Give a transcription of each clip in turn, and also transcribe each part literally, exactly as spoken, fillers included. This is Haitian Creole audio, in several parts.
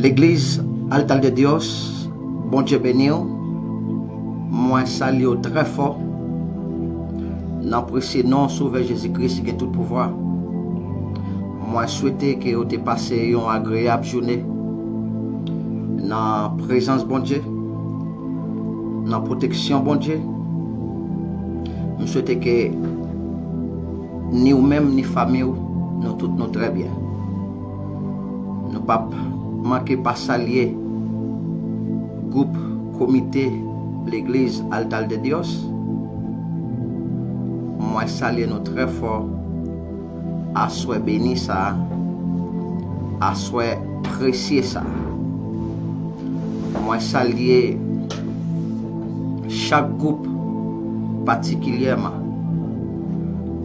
Legliz Altar de Dios, Bondye beni w. Mwen salye w trè fò. Nan presye non Sovè Jezi Kris ki gen tout pouvwa, mwen swete ke w te pase yon agreyab jounen nan prezans Bondye, nan pwoteksyon Bondye. M swete ke ni w menm, ni fanmi w, nou tout nou trè byen. Nou p ap manke pa salye gwoup, komite Legliz Altar de Dios. Mwen salye nou trè fò aswè beni sa a, aswè presye sa a. Mwen salye chak gwoup patikilyèman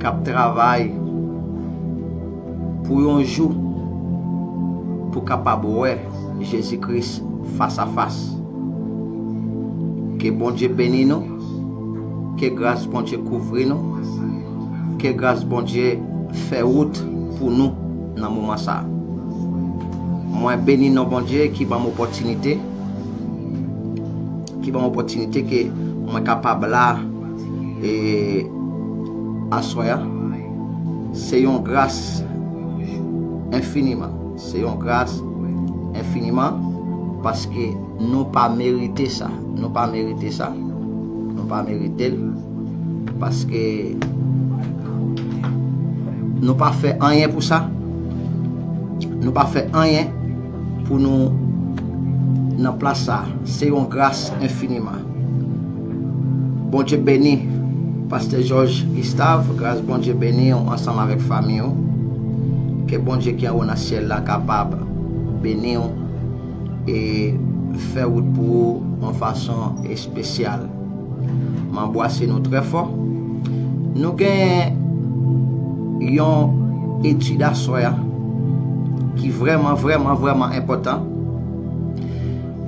k ap travay pou yon jou pou kapab wè Jezi Kris fas a fas. Ke Bondye beni nou, ke gras Bondye kouvri nou, ke gras Bondye fè wout pou nou nan moman sa a. Mwen beni non Bondye ki ban m opòtinite, ki ban m opòtinite ke mwen kapab la e aswè a. Se yon gras enfiniman. Se yon gras enfiniman paske nou pa merite sa. Nou pa merite sa. Nou pa merite l. Paske nou pa fè anyen pou sa. Nou pa fè anyen pou nou nan plas sa. Se yon gras enfiniman. Bondye beni Pastè Jòj Gustave, gras Bondye beni w ansanm avèk fanmi w. Ke Bondye ki anwo nan syèl la kapab beni w e fè wout pou ou yon fason espesyal. M anbwase nou trè fò. Nou gen yon etid aswè a ki vrèman, vrèman, vrèman enpòtan.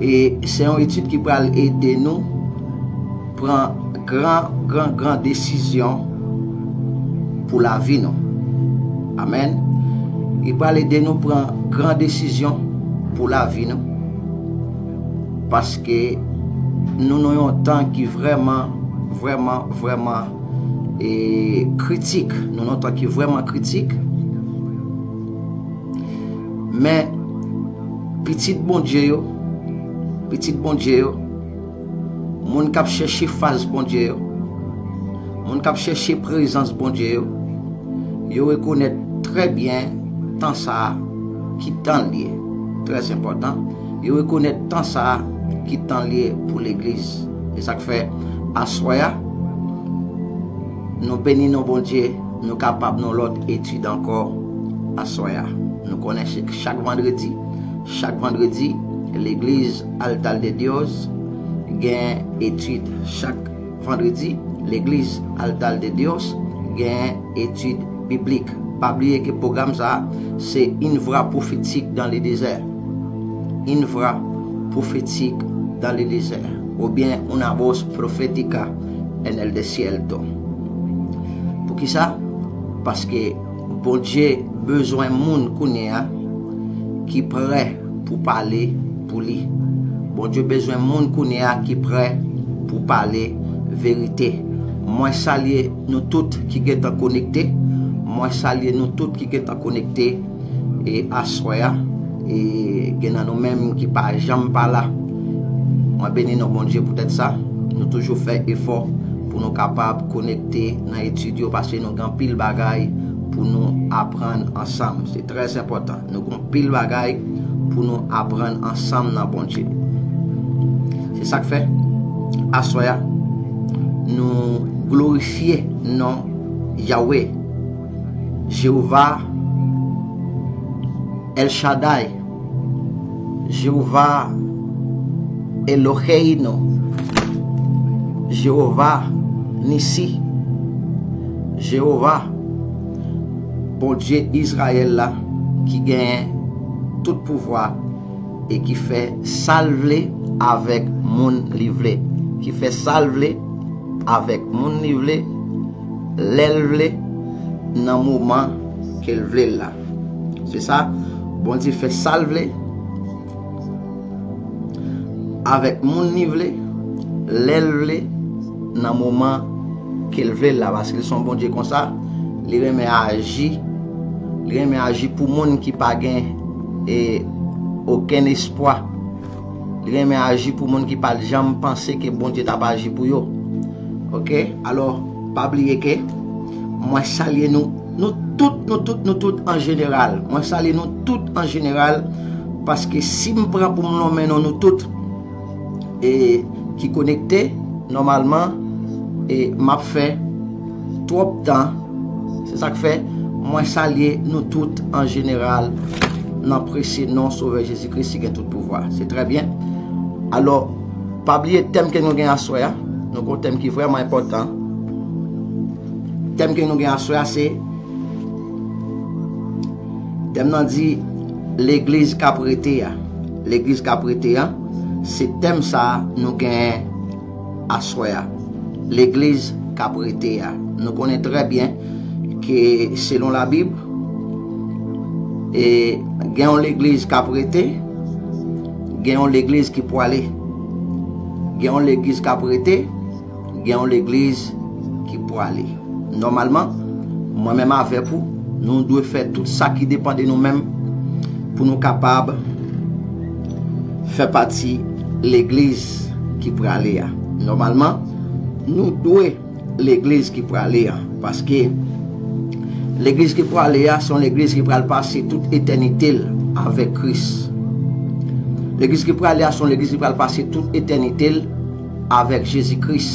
E se yon etid ki pral ede nou pran gran, gran, gran desizyon pou lavi nou. Amèn. Li pral ede nou pran gran desizyon pou lavi nou. Paske nou nan yon tan ki vrèman, vrèman, vrèman e kritik. Nou nan yon tan ki vrèman kritik. Men pitit Bondye yo, pitit Bondye yo, moun k ap chèche fas Bondye yo, moun k ap chèche prezans Bondye yo, yo rekonèt trè byen tan sa a ki tan l ye. Trè enpòtan. Yo rekonèt tan sa a ki tan l ye pou legliz. E sa k fè aswè a, nou beni non Bondye, nou kapab nan lòt etid ankò aswè a. Nou konnen se chak vandredi, chak vandredi, legliz Altar de Dios gen etid chak vandredi, legliz Altar de Dios gen etid biblik. Pa bliye ke pwogram sa a se une voix prophétique dans le désert. Une voix prophétique dans le désert. Oubyen una voz profética en el desierto. Poukisa? Paske Bondye bezwen moun kounye a ki prè pou pale pou li. Bondye bezwen moun kounye a ki prè pou pale verite. Mwen salye nou tout ki gentan konekte. Mwen salye nou tout ki gentan konekte e aswè a. E gen nan nou menm ki pa janm pa la. Mwen beni non Bondye poutèt sa. Nou toujou fè efò pou nou kapab konekte nan etid yo, paske nou gen anpil bagay pou nou aprann ansanm. Se trè enpòtan. Nou gen anpil bagay pou nou aprann ansanm nan Bondye. Se sa k fè, aswè a, nou glorifye non Yahweh, Jewova, El Shaddai, Jewova Eloheinu, Jewova Nisi, Jewova, Bondye Izrayèl la, ki genyen tout pouvwa e ki fè sa l vle avèk moun li vle, ki fè sa l vle avèk moun li vle, lè l vle, nan moman ke l vle l la. Se sa, Bondye fè sa l vle, avèk moun li vle, lè l vle, nan moman ke l vle l la, paske l se yon Bondye konsa, li renmen aji, li renmen aji pou moun ki pa gen, e, okenn espwa. Li renmen aji pou moun ki pa t janm panse ke Bondye t ap aji pou yo. Oke? Alò, pa bliye ke mwen salye nou, nou tout, nou tout, nou tout an jeneral. Mwen salye nou tout an jeneral, paske si m pran pou m nonmen non nou tout, e ki konekte, nòmalman, e m ap fè twòp tan. Se sa k fè, mwen salye nou tout an jeneral nan presye non Sovè Jezi Kris ki gen tout pouvwa. Se trè byen. Alò, pa bliye tèm ke nou gen aswè a. Nou gen yon tèm ki vrèman enpòtan. Tèm ke nou gen aswè a se, tèm nan di, legliz k ap rete a. Legliz k ap rete a, se tèm sa a nou gen aswè a. Legliz k ap rete a. Nou konnen trè byen ke selon Labib, e, gen yon legliz k ap rete, gen yon legliz ki pwale. Gen yon legliz k ap rete, gen yon legliz ki pwale. Nòmalman, mwen menm avèk ou, nou dwe fè tout sa ki depann de nou menm pou nou kapab fè pati legliz ki prale a. Nòmalman, nou dwe legliz ki prale a, paske legliz ki prale a, se yon legliz ki pral pase tout etènite l avèk Kris. Legliz ki prale a, se yon legliz ki pral pase tout etènite l avèk Jezi Kris.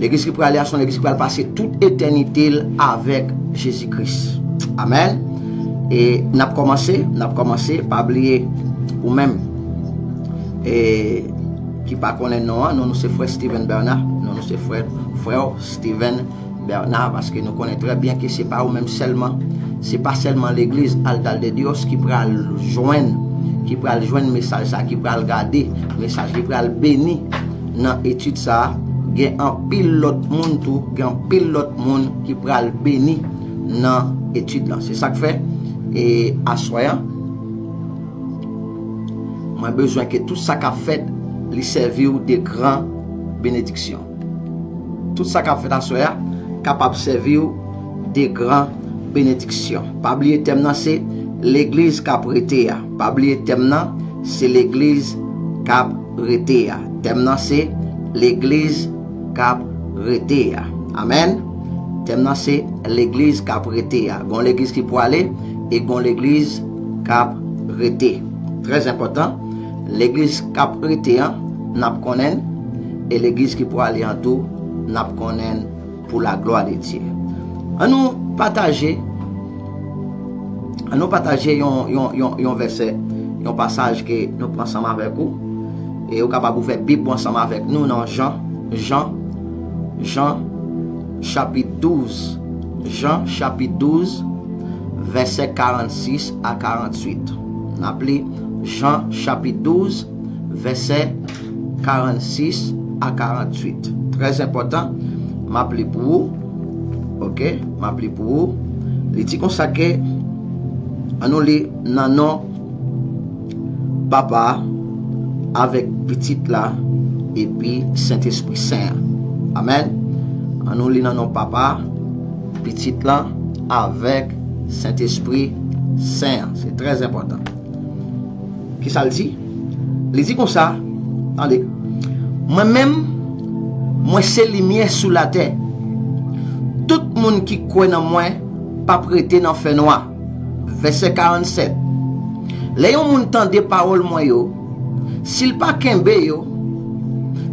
Legliz ki prale a, se yon legliz ki pral pase tout etènite l avèk Jezi Kris. Amèn. E n ap kòmanse, n ap kòmanse, pa bliye ou menm, e, ki pa konnen non an, non nou se frè Steven Bernard, non nou se frè, frè Steven Bernard, paske nou konnen trè byen ke se pa ou menm sèlman, se pa sèlman legliz Altar de Dios ki pral jwenn, ki pral jwenn mesaj sa, ki pral gade mesaj, ki pral beni nan etid sa. Gen anpil lòt moun tou, gen anpil lòt moun ki pral beni nan etid lan. Se sa k fè, e, aswè an, mwen bezwen ke tout sa k ap fèt, li sèvi w de gran benediksyon. Tout sa k ap fèt aswè a kapab sèvi w de gran benediksyon. Pa bliye tèm nan se legliz k ap rete a. Pa bliye tèm nan se legliz k ap rete a. Tèm nan se legliz k ap rete a. Amèn. Tèm nan se legliz k ap rete a. Gon legliz ki pwale e gon legliz k ap rete. Trè enpòtan. Legliz k ap rete an, n ap konnen l, e legliz ki pwale an tou, n ap konnen l pou la glwa de Dye. An nou pataje, an nou pataje yon, yon, yon, yon vèsè, yon pasaj ke nou pran ansanm avèk ou, e ou kapab ouvè Bib ou ansanm avèk nou nan Jan, Jan, Jan, chapit douz, Jan, chapit douz, vèsè karannsis a karannwit. N ap li Jan chapit douz, vèsè karannsis a karannwit. Trè enpòtan. M ap li pou ou. Oke, m ap li pou ou. Li di konsa ke, an nou li nan non Papa a, avèk Pitit la, epi Sentespri Sen an. Amèn. An nou li nan non Papa a, Pitit la, avèk Sentespri Sen an. Se trè enpòtan. Kisa l di? Li di konsa, tande, mwen menm, mwen se limyè sou latè. Tout moun ki kwè nan mwen p ap rete nan fènwa. Vèsè karannsèt. Lè yon moun tande pawòl mwen yo, si l pa kenbe yo,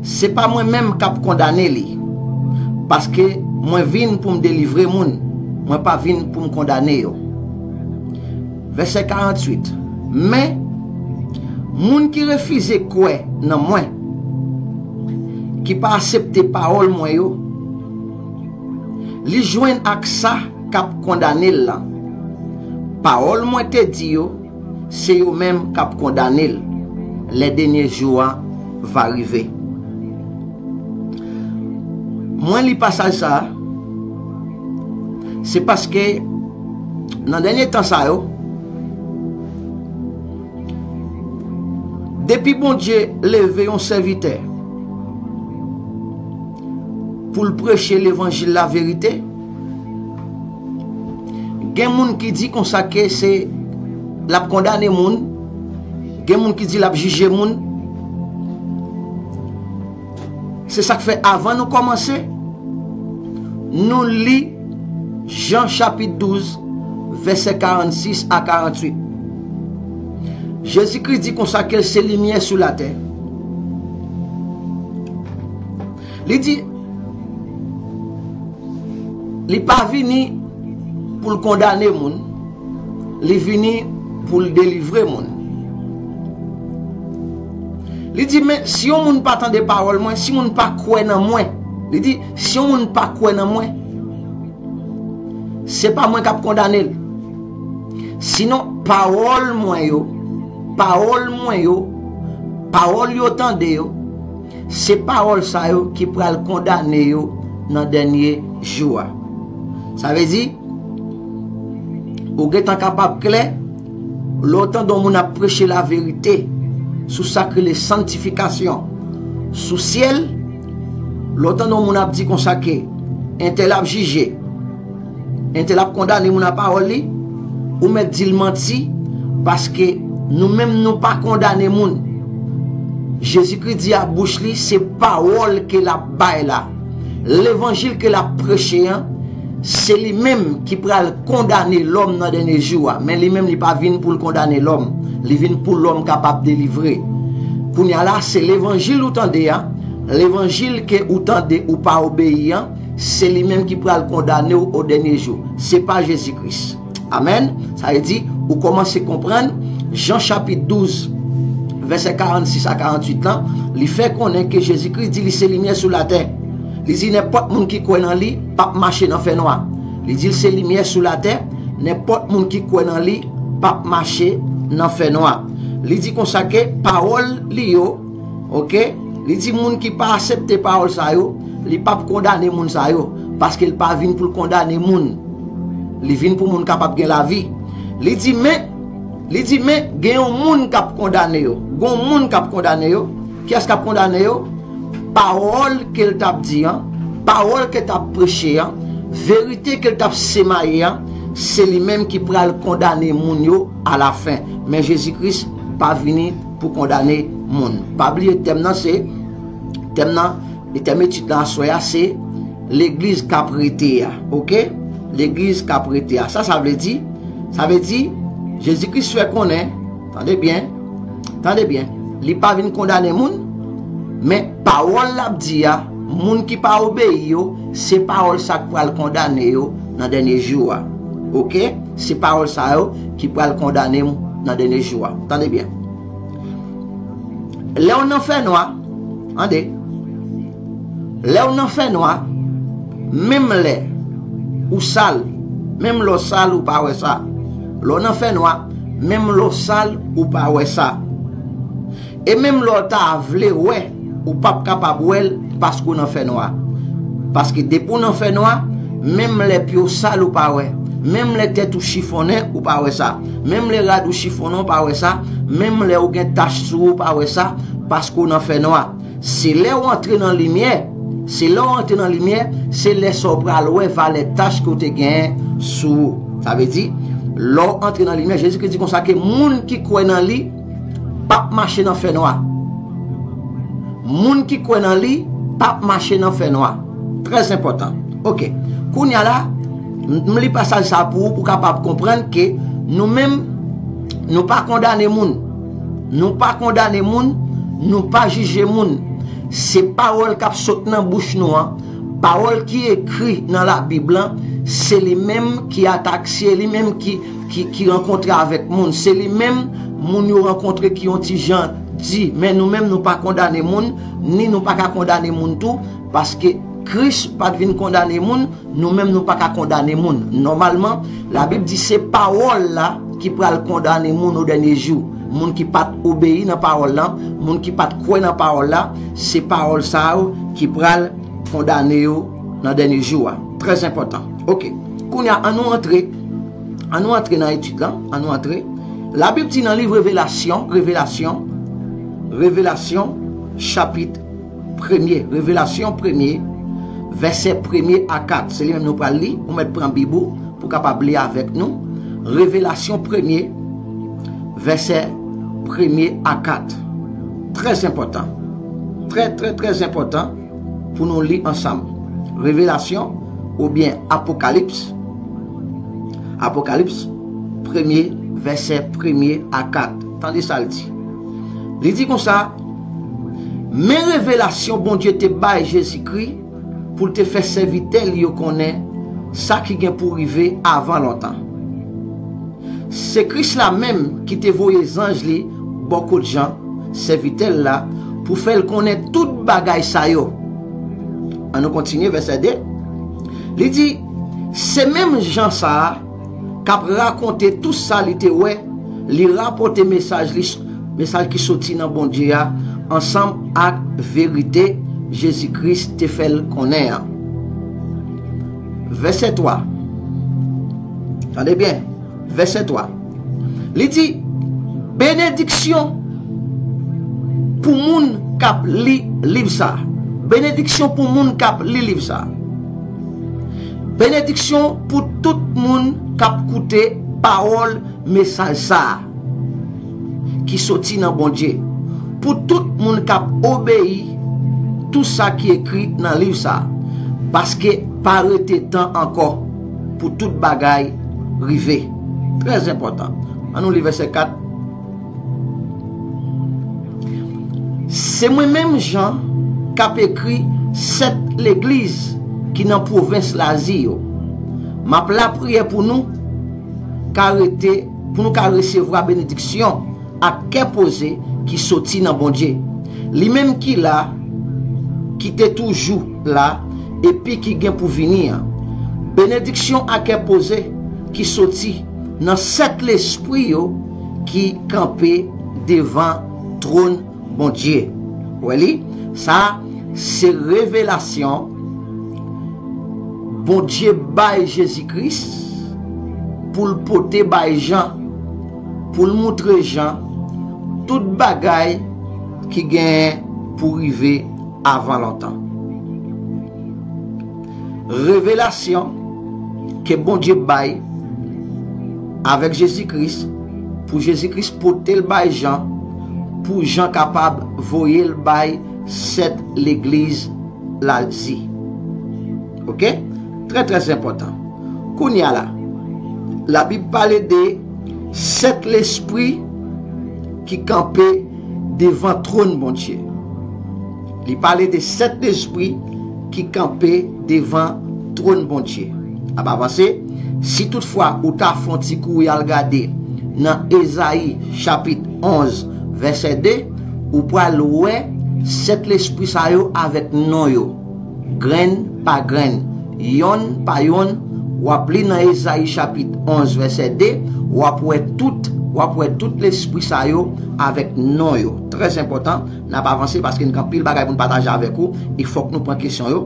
se pa mwen menm k ap kondane li. Paske mwen vin pou m delivre moun, mwen pa vin pou m kondane yo. Vèsè karannnwit. Men, moun ki refize kwè nan mwen, ki pa aksepte pawòl mwen yo, li jwenn ak sa k ap kondane l lan. Pawòl mwen te di yo, se yo menm k ap kondane l lè dènye jou a va rive. Mwen li pasaj sa a, se paske nan dènye tan sa yo, Epi Bondye leve yon sèvitè pou l preche levanjil laverite. Gen moun ki di konsa ke se l ap kondane moun. Gen moun ki di l ap jije moun. Se sa k fè, avan nou kòmanse, nou li Jan chapit douz, vèsè karannsis a karannwit. Jezikri di konsa ke l se limyè sou latè. Li di, li pa vini pou l kondane moun, li vini pou l delivre moun. Li di, men si yon moun pa tande pawòl mwen, si moun pa kwè nan mwen, li di, si yon moun pa kwè nan mwen, se pa mwen k ap kondane l. Sinon, pawòl mwen yo, pawòl mwen yo, pawòl yo tande yo, se pawòl sa yo ki pral kondane yo nan dènye jou a. Sa vle di, ou gentan kapab klè, lè w tande yon moun ap preche laverite sou sa k rele santifikasyon sou syèl, lè w tande yon moun ap di konsa ke entèl ap jije, entèl ap kondane moun a pawòl li, ou mèt di l manti, paske nou menm nou pa kondane moun. Jezikri di a bouch li, se pawòl ke l ap bay la. Levanjil ke l ap preche an, se li menm ki pral kondane lòm nan dènye jou a. Men li menm li pa vin pou l kondane lòm. Li vin pou lòm kapab delivre. Kounye a la, se levanjil ou tande a, levanjil ke ou tande ou pa obeyi an, se li menm ki pral kondane w o dènye jou. Se pa Jezikri. Amèn. Sa vle di, ou kòmanse konprann Jan chapit douz, vèsè karannsis a karannwit lan, li fè konnen ke Jezikri di li se limyè sou latè. Li di nenpòt moun ki kwè nan li p ap mache nan fènwa. Li di l se limyè sou latè, nenpòt moun ki kwè nan li p ap mache nan fènwa. Li di konsa ke pawòl li yo, oke, li di moun ki pa aksepte pawòl sa yo, li p ap kondane moun sa yo, paske l pa vin pou l kondane moun. Li vin pou moun kapab gen lavi. Li di, men, li di, men, gen yon moun k ap kondane yo. Gen yon moun k ap kondane yo. Kiyès k ap kondane yo? Pawòl ke l t ap di an, pawòl ke l t ap preche an, verite ke l t ap semaye an, se li menm ki pral kondane moun yo alafen. Men Jezikri pa vini pou kondane moun. Pa bliye tèm nan se, tèm nan, e tèm etid nan aswè a se legliz k ap rete a, oke? Legliz k ap rete a. Sa sa vle di? Sa vle di, Jezikri fè konnen, tande byen, tande byen, li pa vin kondane moun, men pawòl l ap di a, moun ki pa obeyi yo, se pawòl sa k pral kondane yo nan dènye jou a. Oke? Se pawòl sa yo ki pral kondane w nan dènye jou a. Tande byen. Lè w nan fènwa, tande, lè w nan fènwa, menm lè ou sal, menm lè w sal ou pa wè sa. Lè w nan fènwa, menm lè w sal ou pa wè sa. E menm lè w ta vle wè, ou p ap kapab wè l paske w nan fènwa. Paske depi w nan fènwa, menm lè pye w sal ou pa wè. Menm lè tèt ou chifonnen ou pa wè sa. Menm lè rad ou chifonnen ou pa wè sa. Menm lè ou gen tach sou ou pa wè sa, paske w nan fènwa. Se lè w antre nan limyè, se lè w antre nan limyè, se lè sa w pral wè valè tach ke w te genyen sou ou. Sa vle di, lè w antre nan limyè, Jezikri di konsa ke moun ki kwè nan li p ap mache nan fènwa. Moun ki kwè nan li p ap mache nan fènwa. Trè enpòtan. Oke. Kounye a la, m, m li pasaj sa pou ou, pou w kapab konprann ke nou menm, nou pa kondane moun. Nou pa kondane moun, nou pa jije moun. Se pawòl k ap sot nan bouch nou an, pawòl ki ekri nan Labib lan, se li menm ki atak, se li menm ki, ki, ki rankontre avèk moun. Se li menm moun yo rankontre ki yon ti jan di, men nou menm nou pa kondane moun, ni nou pa ka kondane moun tou, paske Kris pa t vin kondane moun, nou menm nou pa ka kondane moun. Nòmalman, Labib di se pawòl la ki pral kondane moun o dènye jou. Moun ki pa t obeyi nan pawòl la, moun ki pa t kwè nan pawòl la, se pawòl sa yo ki pral kondane yo nan dènye jou a. Trè enpòtan. Oke. Kounye a, ann nou antre, ann nou antre nan etid lan, ann nou antre. Labib di nan liv Revelasyon, Revelasyon, Revelasyon, chapit premye. Revelasyon premye, vèsè premye a kat. Se li menm nou pral li. Ou mèt pran Bib ou pou kapab li avèk nou. Revelasyon premye, vèsè premye a kat. Trè enpòtan. Trè, trè, trè enpòtan pou nou li ansanm. Revelasyon oubyen Apokalips. Apokalips, premye, vèsè premye a kat. Tande sa l di. Li di konsa, men revelasyon Bondye te bay Jezikri pou l te fè sèvitè li yo konnen sa ki gen pou rive avan lontan. Se Kris la menm ki te voye zanj li bò kot Jan, sèvitè l la, pou fè l konnen tout bagay sa yo. An nou kontinye, vèsè de. Li di, se menm Jan sa a k ap rakonte tout sa li te wè, li rapòte mesaj li, mesaj ki soti nan Bondye a, ansanm ak verite Jezi Kris te fè l konnen an. Vèsè twa. Tande byen. Vèsè twa. Li di, benediksyon pou moun k ap li liv sa. Benediksyon pou moun k ap li liv sa. Benediksyon pou tout moun k ap koute pawòl mesaj sa a ki soti nan Bondye. Pou tout moun k ap obeyi tout sa ki ekri nan liv sa a, paske pa rete tan ankò pou tout bagay rive. Trè enpòtan. An nou li vèsè kat. Se mwen menm Jan k ap ekri sèt legliz ki nan pwovens Lazi yo. M ap lapriyè pou nou ka rete, pou nou ka resevwa benediksyon ak kè poze ki soti nan Bondye. Li menm ki la, ki te toujou la, epi ki gen pou vini an. Benediksyon ak kè poze ki soti nan sèt lespri yo ki kanpe devan twòn Bondye. Wè li, sa se revelasyon Bondye bay Jezi Kris pou l pote bay Jan, pou l moutre Jan tout bagay ki gen pou rive avan lontan. Revelasyon ke Bondye bay avèk Jezi Kris, pou Jezi Kris pote l bay Jan, pou Jan kapab voye l bay sèt legliz Lazi. Oke? Trè, trè enpòtan. Kounye a la, Labib pale de sèt lespri ki kanpe devan twòn Bondye. Li pale de sèt lespri ki kanpe devan twòn Bondye. N ap avanse. Si toutfwa ou ta fè yon ti kouri al gade nan Ezayi chapit onz, vèsè de, ou pral wè sèt lespri sa yo avèk non yo. Grenn pa grenn, yonn pa yonn, w ap li nan Ezayi chapit onz, vèsè de, w ap wè tout, w ap wè tout lespri sa yo avèk non yo. Trè enpòtan, n ap avanse paske n gen anpil bagay pou n pataje avèk ou, e fòk nou pran kesyon yo.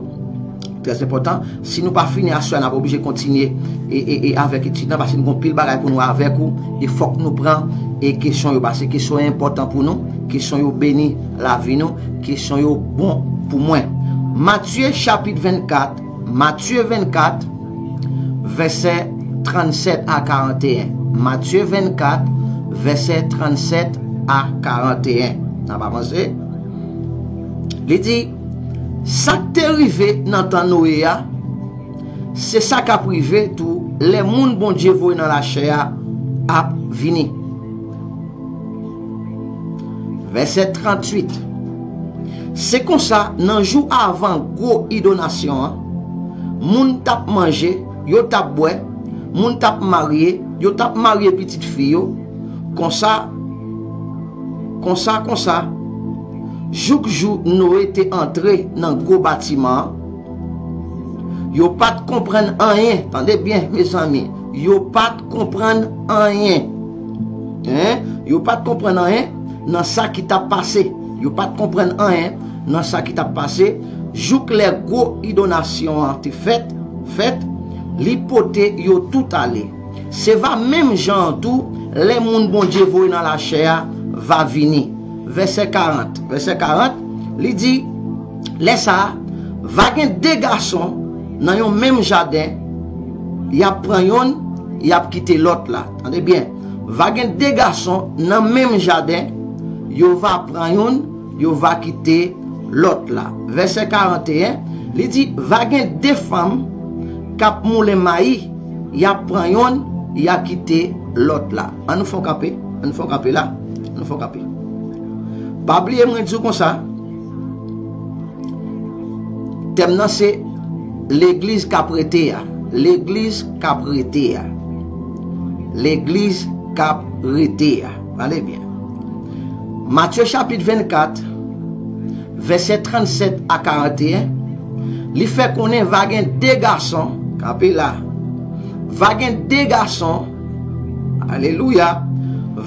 Trè enpòtan. Si nou pa fini aswè a, n ap oblije kontinye e, e, e avèk etid lan, paske n gen anpil bagay pou nou avèk ou, e fòk nou pran e kesyon yo, paske kesyon yo enpòtan pou nou, kesyon yo beni lavi nou, kesyon yo bon pou mwen. Matye chapit vennkat, Matye vennkat, vèsè trannsèt a karanteyen. Matye vennkat, vèsè trannsèt a karanteyen. N ap avanse. Li di, sa k te rive nan tan Noye a, se sa k ap rive tou lè moun Bondye voye nan lachè a ap vini. Vèsè trantuit. Se konsa, nan jou avan gwo idonasyon an, moun t ap manje, yo t ap bwè, moun t ap marye, yo t ap marye pitit fi yo, konsa, konsa, konsa, jouk jou Noye te antre nan gwo batiman an, yo pa t konprann anyen, tande byen, mezanmi, yo pa t konprann anyen. Hein? Yo pa t konprann anyen nan sa ki t ap pase. Yo pa t konprann anyen nan sa ki t ap pase, jouk lè gwo idonasyon an te fèt, fèt, li pote yo tout ale. Se va menm jan an tou, lè moun Bondye voye nan lachè a va vini. vèsè karant. Vèsè karant, li di, lè sa a, va gen de gason nan yon menm jaden, y ap pran yonn, y ap kite lòt la. Tande byen. Va gen de gason nan menm jaden, yo va pran yonn, yo va kite lòt la. Vèsè karanteyen, li di, va gen de fanm k ap moulen mayi, y ap pran yonn, y ap kite lòt la. An nou fè yon kanpe, an nou fè yon kanpe la, an nou fè yon kanpe. Pa bliye mwen di w konsa, tèm nan se legliz k ap rete a. Legliz k ap rete a. Legliz k ap rete a. Tande byen. Matye chapit vennkat, vèsè trannsèt a karanteyen, li fè konnen va gen de gason, kanpe la, va gen de gason, alelouya,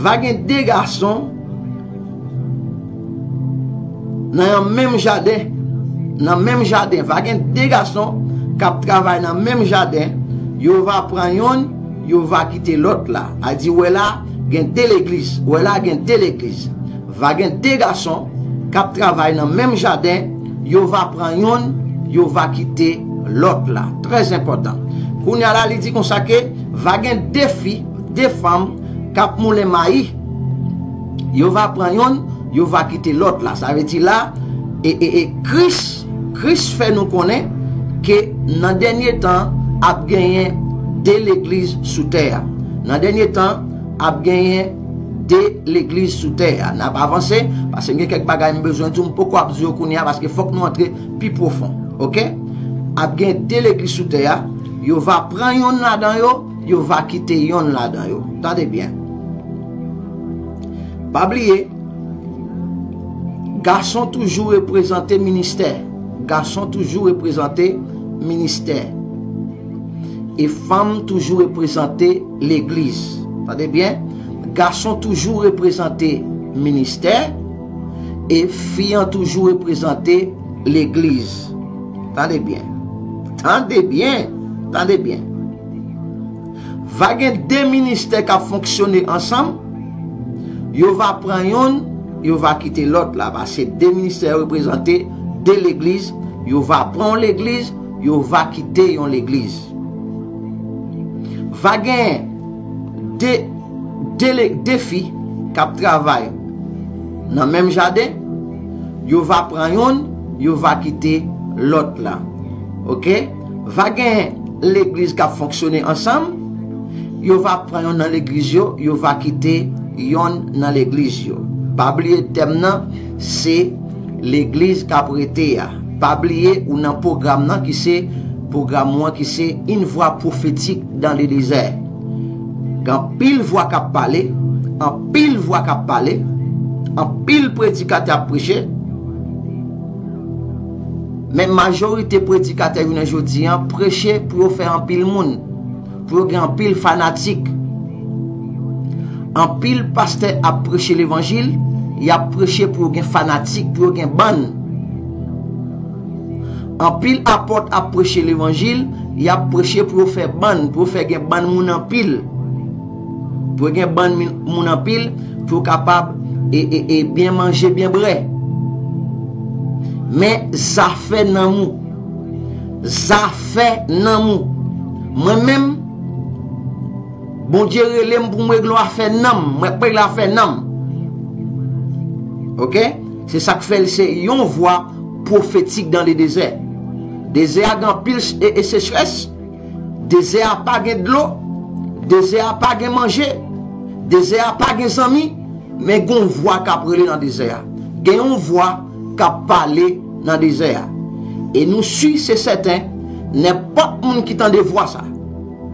va gen de gason nan yon menm jaden, nan menm jaden, va gen de gason k ap travay nan menm jaden, yo va pran yonn, yo va kite lòt la. A di, wè la, gen de legliz, wè la, gen de legliz. Va gen de gason k ap travay nan menm jaden, yo va pran yonn, yo va kite lòt la. Trè enpòtan. Kounye a la, li di konsa ke va gen de fi, de fanm k ap moulen mayi. Yo va pran yonn, yo va kite lòt la. Sa vle di la, e, e, e Kris, Kris fè nou konnen ke nan dènye tan ap genyen de legliz sou tè a. Nan dènye tan, ap genyen de legliz sou tè a. N ap avanse, paske m gen kèk bagay m bezwen di w, m poko ap di yo kounye a, paske fòk nou antre pi pwofon. Oke? Ap gen de legliz sou tè a, yo va pran yonn ladan yo, yo va kite yonn ladan yo. Tande byen. Pa bliye, gason toujou reprezante ministè. Gason toujou reprezante ministè. E fanm toujou reprezante legliz. Tande byen, gason toujou reprezante ministè, e fi an toujou reprezante legliz. Tande byen. Tande byen. Tande byen. Va gen de ministè k ap fonksyone ansanm. Yo va pran yonn, yo va kite lòt la. Paske de ministè yo reprezante de legliz. Yo va pran yon legliz, yo va kite yon legliz. Va gen de, de, le- de fi k ap travay nan menm jaden, yo va pran yonn, yo va kite lòt la. Oke? Va gen legliz k ap fonksyone ansanm, yo va pran yonn nan legliz yo, yo va kite yonn nan legliz yo. Pa bliye tèm nan, se legliz k ap rete a. Pa bliye ou nan pwogram nan ki se, pwogram ou an ki se une voix prophétique dans le désert. Gen anpil vwa k ap pale, anpil vwa k ap pale, anpil predikatè ap preche. Men majorite predikatè jounen jodi an preche pou yo fè anpil moun, pou yo gen anpil fanatik. Anpil pastè ap preche levanjil, y ap preche pou yo gen fanatik, pou yo gen bann. Anpil apòt ap preche levanjil, y ap preche pou yo fè bann, pou yo fè gen bann moun anpil. Pou yo gen bann mi- moun anpil, pou yo kapab e, e, e byen manje, byen bwè. Men zafè nanm ou. Zafè nanm ou. Mwen menm, Bondye rele m pou m regle afè nanm, mwen ap regle afè nanm. Oke? Se sa k fè l se yon vwa pwofetik dans le désert. Dezè a gen anpil e, e sechrès. Dezè a pa gen dlo. Dezè a pa gen manje. Dezè a pa gen zanmi. Men gen yon vwa k ap rele nan dezè a. Gen yon vwa k ap pale nan dezè a. E nou si, se sèten, nenpòt moun ki tande vwa sa,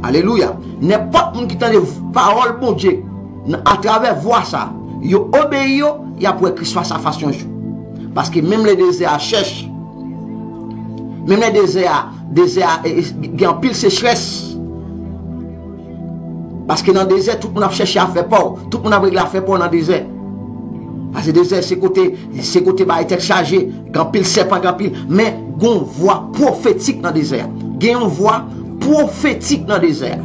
alelouya, nenpòt moun ki tande pawòl Bondye nan, atravè vwa sa, yo obeyi yo, y ap wè Kris fas a fas yon jou. Paske menm lè dezè a chèch, menm lè dezè a, dezè a e, e, gen anpil sechrès. Paske nan dezè, tout moun ap chèche afè pa w. Tout moun ap regle afè pa w nan dezè. Paske dezè, se kote, se kote bagay tèt chaje, gen anpil sèpan, gen anpil. Men, gen yon vwa pwofetik nan dezè a. Gen yon vwa pwofetik nan dezè a.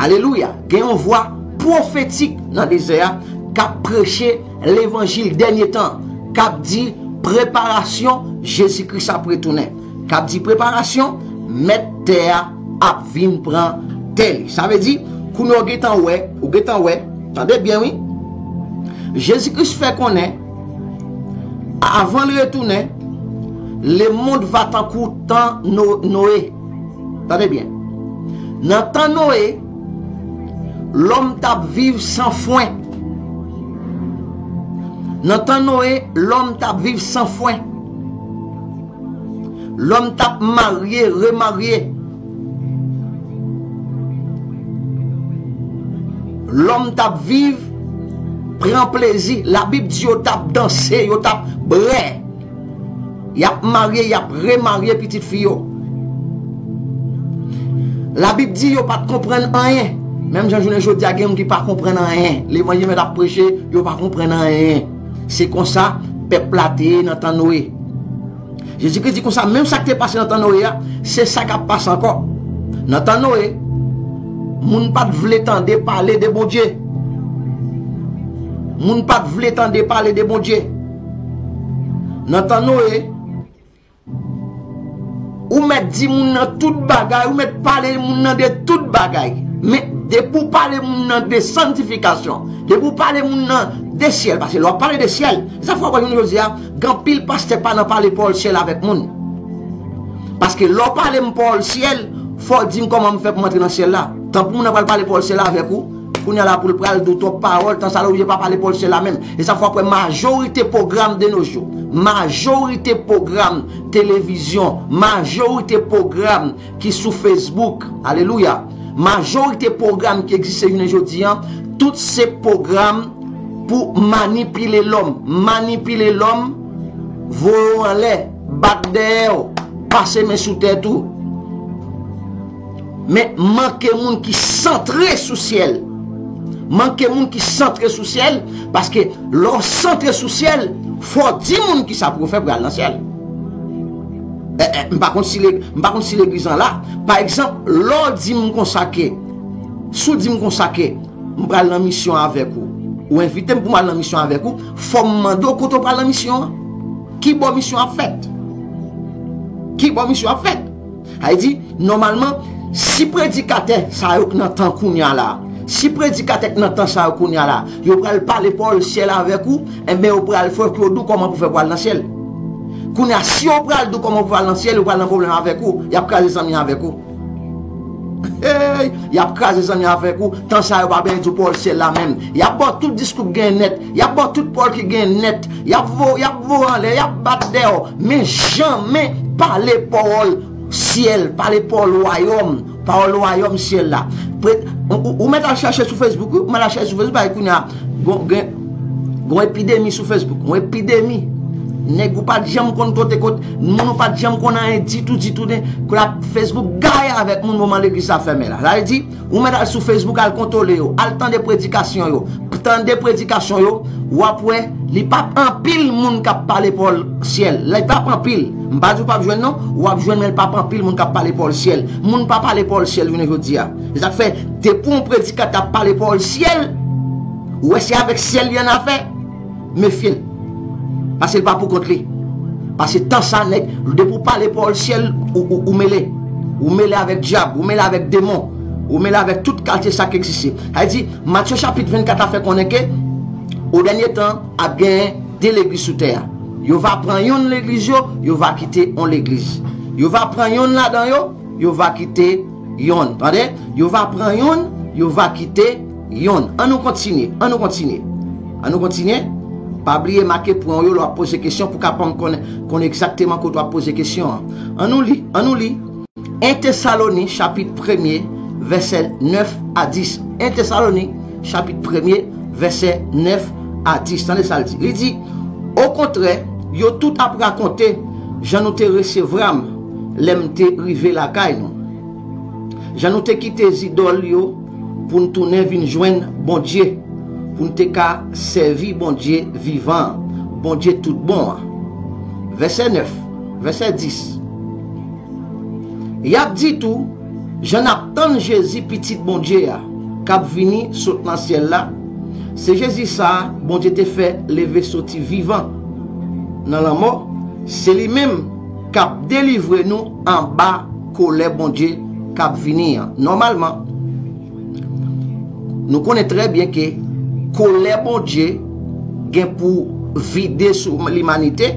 Alelouya. Gen yon vwa pwofetik nan dezè a k ap preche levanjil dènye tan k ap di preparasyon, Jezi Kris ap retounen. K ap di preparasyon, mèt tè a ap vin pran tè li. Sa vle di, kounye a w gentan wè, ou gentan wè, tande byen wi, Jezi Kris fè konnen, avan l retounen, lemonn va tankou tan No-, Noe. Tande byen. Nan tan Noe, lòm t ap viv san fwen. Nan tan Noe, lòm t ap viv san fwen. Lòm t ap marye, remarye. Lòm t ap viv, pran plezi. Labib di yo t ap danse, yo t ap bwè. Y ap marye, y ap remarye pitit fi yo. Labib di yo pa t konprann anyen. Menm jan jounen jodi a, gen moun ki pa konprann anyen. Levanjil mèt ap preche, yo pa konprann anyen. Se konsa pèp la te ye nan tan Noe. Jezi Kris di konsa, menm sa k te pase nan tan Noe a, se sa k ap pase ankò. Nan tan Noe, moun pa t vle tande pale de Bondye. Moun pa t vle tande pale de Bondye. Nan tan Noe, ou mèt di moun nan tout bagay, ou mèt pale moun nan de tout bagay. Men, depi w pale moun nan de sanntifikasyon, depi w pale moun nan de syèl, paske lè w ap pale de syèl, se sa fè w wè jounen jodi a, gen anpil pastè pa nan pale pawòl syèl avèk moun. Paske lè w pale m pawòl syèl, fò w di m kòman m fè pou m antre nan syèl la. Tanpri moun nan pral pale pawòl syèl la avèk ou, kounye a la pou l pral di w twòp pawòl, tan sa la oblije pa pale pawòl syèl la menm. E sa fè w ap wè majorite pwogram de nos jours, majorite pwogram televizyon, majorite pwogram ki sou Facebook, alelouya, majorite pwogram ki egziste jounen jodi a, tout se pwogram pou manipile lòm, manipile lòm, voye w anlè, bat dèyè w, pase men sou tèt ou. Men manke moun ki santre sou syèl. Manke moun ki santre sou syèl, paske lè w santre sou syèl, fò w di moun kisa pou yo fè pou y al nan syèl. Eh, eh, m pa konn si le-, m pa konn si legliz lan la. Pa egzanp, lè w di m konsa ke, si w di m konsa ke, m pral nan misyon avèk ou. Ou envite m pou m al nan misyon avèk ou, fò m mande w kote w pral nan misyon an. Ki bò misyon ap fèt? Ki bò misyon ap fèt? Sa vle di, nòmalman, si predikatè sa yo k nan tan kounye a la, si predikatè k nan tan sa yo kounye a la, yo pral pale pawòl syèl avèk ou, enben yo pral fè yo di w kòman pou fè pou al nan syèl. Kounye a, si yo pral di w kòman pou al nan syèl, yo pral nan pwoblèm avèk ou, y ap kraze zanmi avèk ou. Hey, y ap kraze zanmi avèk ou, tan sa yo pa bezwen di w pawòl syèl la menm. Y ap ba w tout diskou k gen nèt, y ap ba w tout pawòl ki gen nèt, y ap vo-, y ap voye anlè, y ap bat dèyè w, men janmen pale pawòl syèl, pale pawòl wayòm, pawòl wayòm syèl la. Pre-, ou, ou, ou mèt al chèche sou Facebook, wi, ou mèt al chèche sou Facebook, paske kounye a, gon, gen, gon epidemi sou Facebook, gon epidemi. Nèg ou pa t janm konn kote, kote, moun ou pa t janm konn anyen ditou, ditou, de, kou la Facebook gaye avèk moun moman legliz sa fèmen la. Sa vle di, ou mèt al sou Facebook, al kontwole yo, al tande predikasyon yo, tande predikasyon yo, w ap wè, li p ap anpil moun k ap pale pawòl syèl. Li p ap anpil. M pa di w p ap jwenn non, w ap jwenn, men li p ap anpil moun k ap pale pawòl syèl. Moun pa pale pawòl syèl jounen jodi a. Se sa k fè, depi yon predikatè ap pale pawòl syèl, ou wè se avèk syèl li annafè, mefye l. Paske l pa pou kont li. Paske tan sa, nèg, depi w pale pawòl syèl, ou, ou, ou mele. Ou mele avèk dyab, ou mele avèk demon, ou mele avèk tout kalite sa k egziste. Sa vle di, Matye chapit vennkat la fè konnen ke, o dènye tan, ap genyen de legliz sou tè a. Yo va pran yonn legliz yo, yo va kite yon legliz. Yo va pran yonn ladan yo, yo va kite yonn. Tande? Yo va pran yonn, yo va kite yonn. An nou kontinye, an nou kontinye. An nou kontinye. Pa bliye make pwen w yo lè w ap poze kesyon pou w kapab konnen, konnen egzakteman kote w ap poze kesyon an. An nou li, an nou li. En Tesaloni, chapit premye, vèsè nèf a dis. En Tesaloni, chapit premye, vèsè nèf a dis. Tande sa l di. Li di, okontrè, yo tout ap rakonte jan nou te resevwa m lè m te rive lakay nou. Jan nou te kite zidòl yo pou n tounen vin jwenn Bondye, pou n te ka sèvi Bondye vivan an, Bondye tout bon an. Vèsè nèf, vèsè dis. Y ap di tou, jan n ap tann Jezi, Pitit Bondye a, k ap vini sot nan syèl la, Se Jezi sa a Bondye te fè leve soti vivan nan lanmò. Se li menm k ap delivre nou anba kolè Bondye k ap vini an. Nòmalman, nou konnen trè byen ke kolè Bondye gen pou vide sou limanite.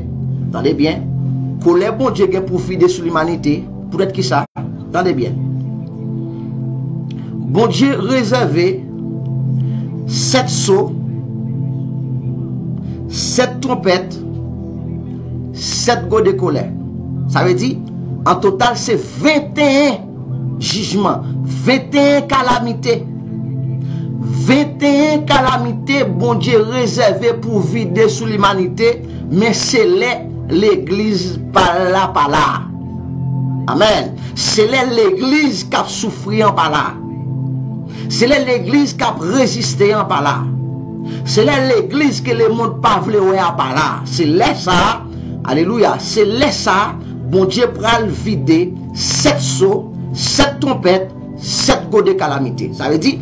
Tande byen. Kolè Bondye gen pou vide sou limanite. Poutèt ki sa? Tande byen. Bondye rezève sèt so, sèt twonpèt, sèt gode kolè. Sa vle di, an total, se venteyen jijman, venteyen kalamite. Venteyen kalamite Bondye rezève pou vide sou limanite, men se lè legliz pa la, pa la. Amèn. Se lè legliz k ap soufri an pa la. Se lè legliz k ap reziste an pa la. Se lè legliz ke lemonn pa vle wè a pa la. Se lè sa a, alelouya, se lè sa a, Bondye pral vide sèt so, sèt twonpèt, sèt gode kalamite. Sa vle di,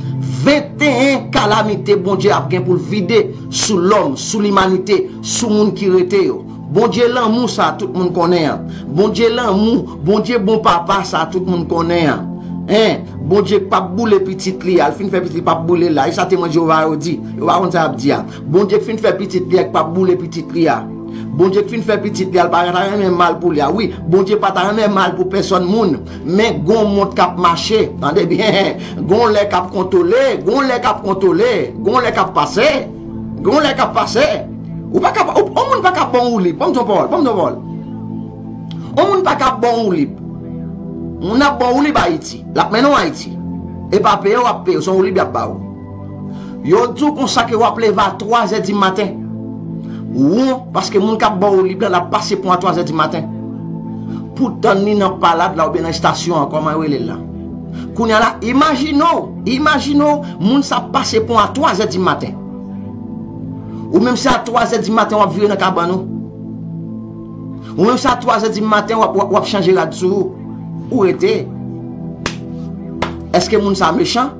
venteyen kalamite Bondye ap gen pou l vide sou lòm, sou limanite, sou moun ki rete yo. Bondye lanmou sa a tout moun konnen an. Bondye lanmou, Bondye bon papa sa a tout moun konnen an. Hein, Bondye k p ap boule pitit li a, l fin fè pitit li p ap boule la. E sa temwen Jewova yo di. Yo pa konn sa y ap di a. Bondye k fin fè pitit li a, k p ap boule pitit li a. Bondye k fin fè pitit li a, l pa ta renmen mal pou li a. Wi, Bondye pa ta renmen mal pou pèsòn moun. Men gon mond k ap mache. Tande byen. Gon lè k ap kontwole, gon lè k ap kontwole, gon lè k ap pase. Gon lè k ap pase. Ou pa ka, ou, yon moun pa ka ban w woulib. Ban m di w pawòl, ban m di w pawòl. Yon moun pa ka ban w woulib. Moun ap ban w woulib Ayiti. L ap mennen w Ayiti. E pa peye w ap peye w, se yon woulib y ap ba w. Yo di w konsa ke w ap leve a twazè di maten. Won, paske moun k ap ba w woulib la, l ap pase pon a twazè di maten. Pou tann li nan palad la oubyen nan estasyon an, kòman yo rele l la. Kounye a la, imajine w, imajine w, moun sa ap pase pon a twazè di maten. Ou menm se a twazè di maten w ap vire nan kabann ou. Ou menm se a twazè di maten w ap, w ap, w ap chanje rad sou ou. Ou rete. Èske moun sa mechan?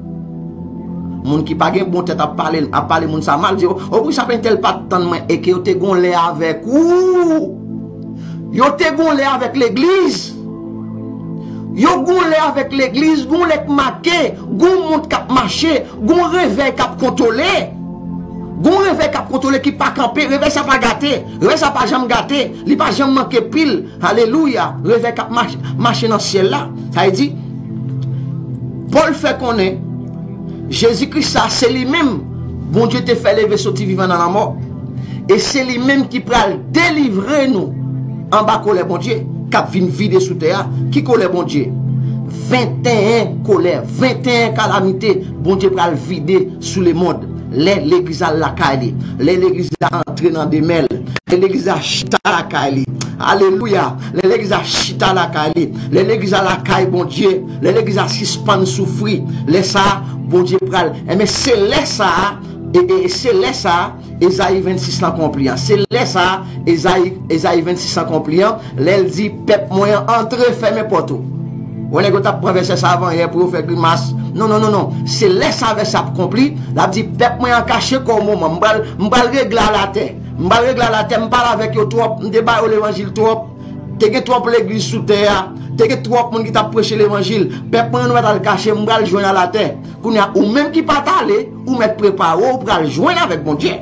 Moun ki pa gen bon tèt ap pale, ap pale moun sa mal, di, "O, o, wi, sa pa entèl pa t tann mwen," e ke yo te gon lè avèk ou. Yo te gon lè avèk legliz. Yo gon lè avèk legliz, gon lè k make, gon mond k ap mache, gon revèy k ap kontwole. Gon revèy k ap kontwole ki pa kanpe, revèy sa pa gate, revèy sa pa janm gate, li pa janm manke pil. Alelouya, revèy k ap mach-, mache nan syèl la. Sa vle di, Pòl fè konnen, Jezi Kris sa, se li menm Bondye te fè leve soti vivan nan lanmò. E se li menm ki pral delivre nou anba kolè Bondye k ap vin vide sou tè a. Ki kolè Bondye? Venteyen kolè, venteyen kalamite Bondye pral vide sou lemonn. Lè legliz al lakay li, lè legliz la antre nan demen l, lè legliz la chita lakay li. Alelouya! Lè legliz la chita lakay li, lè legliz la lakay Bondye, lè legliz la sispann soufri, lè sa a, Bondye pral. Enben, se lè sa a, e, e, e se lè sa a, Ezayi vennsis lan konpli an. Se lè sa a, Ezayi, Ezayi vennsis lan konpli an, lè l di, "Pèp mwen an, antre, fèmen pòt ou." Wè, nèg yo t ap pran vèsè sa avan yè pou yo fè grimas. Non, non, non, non. Se lè sa vèsè ap konpli, l ap di, "Pèp mwen an, kache kò w moman. M pral, m pral regle al atè. M pral regle al atè. M pale avèk yo twòp. M te ba yo levanjil twòp. Te gen twòp legliz sou tè a. Te gen twòp moun ki t ap preche levanjil. Pèp mwen an, nou mèt al kache. M pral jwenn al atè." Kounye a, ou menm ki pa t ale, ou mèt prepare w, ou pral jwenn avèk Bondye.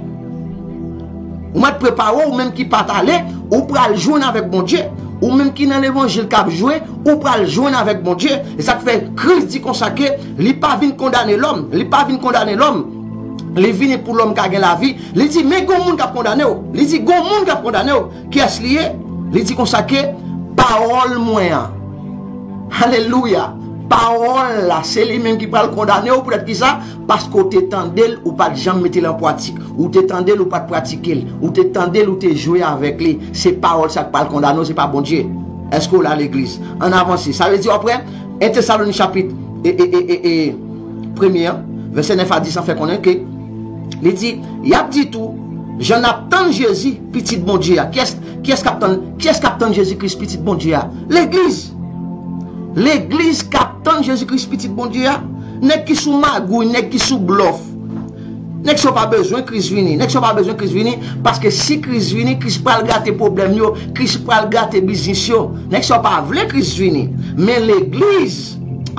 Ou mèt prepare w, ou menm ki pa t ale, ou pral jwenn avèk Bondye. Ou menm ki nan levanjil k ap jwe, ou pral jwenn avèk Bondye. E sa k fè Kris di konsa ke li pa vin kondane lòm, li pa vin kondane lòm. Li vini pou lòm ka gen lavi. Li di, "Men gon moun k ap kondane w." Li di, "Gon moun k ap kondane w." Kiyès li ye? Li di konsa ke, "Pawòl mwen an." Alelouya! Pawòl la, se li menm ki pral kondane w. Poutèt ki sa? Paske w te tande l, ou pa t janm mete l an pratik. Ou te tande l, ou pa t pratike l. Ou te tande l, ou te jwe avèk li. Se pawòl sa k pral kondane w, se pa Bondye. Èske w la, legliz? Ann avanse. Sa vle di, apre, en Tesalonik chapit e, e, e, e, e, premye an, vèsè nèf a dis an fè konnen ke li di, y ap di tou, jan n ap tann Jezi, Pitit Bondye a. Kiyès, kiyès k ap tann, kiyès k ap tann Jezi Kris, Pitit Bondye a? Legliz. Legliz k ap tann Jezi Kris, Pitit Bondye a. Nèg ki sou magouy, nèg ki sou blòf. Nèg sa yo pa bezwen Kris vini. Nèg sa yo pa bezwen Kris vini, paske si Kris vini, Kris pral gate pwoblèm yo, Kris pral gate biznis yo. Nèg sa yo pa vle Kris vini. Men legliz,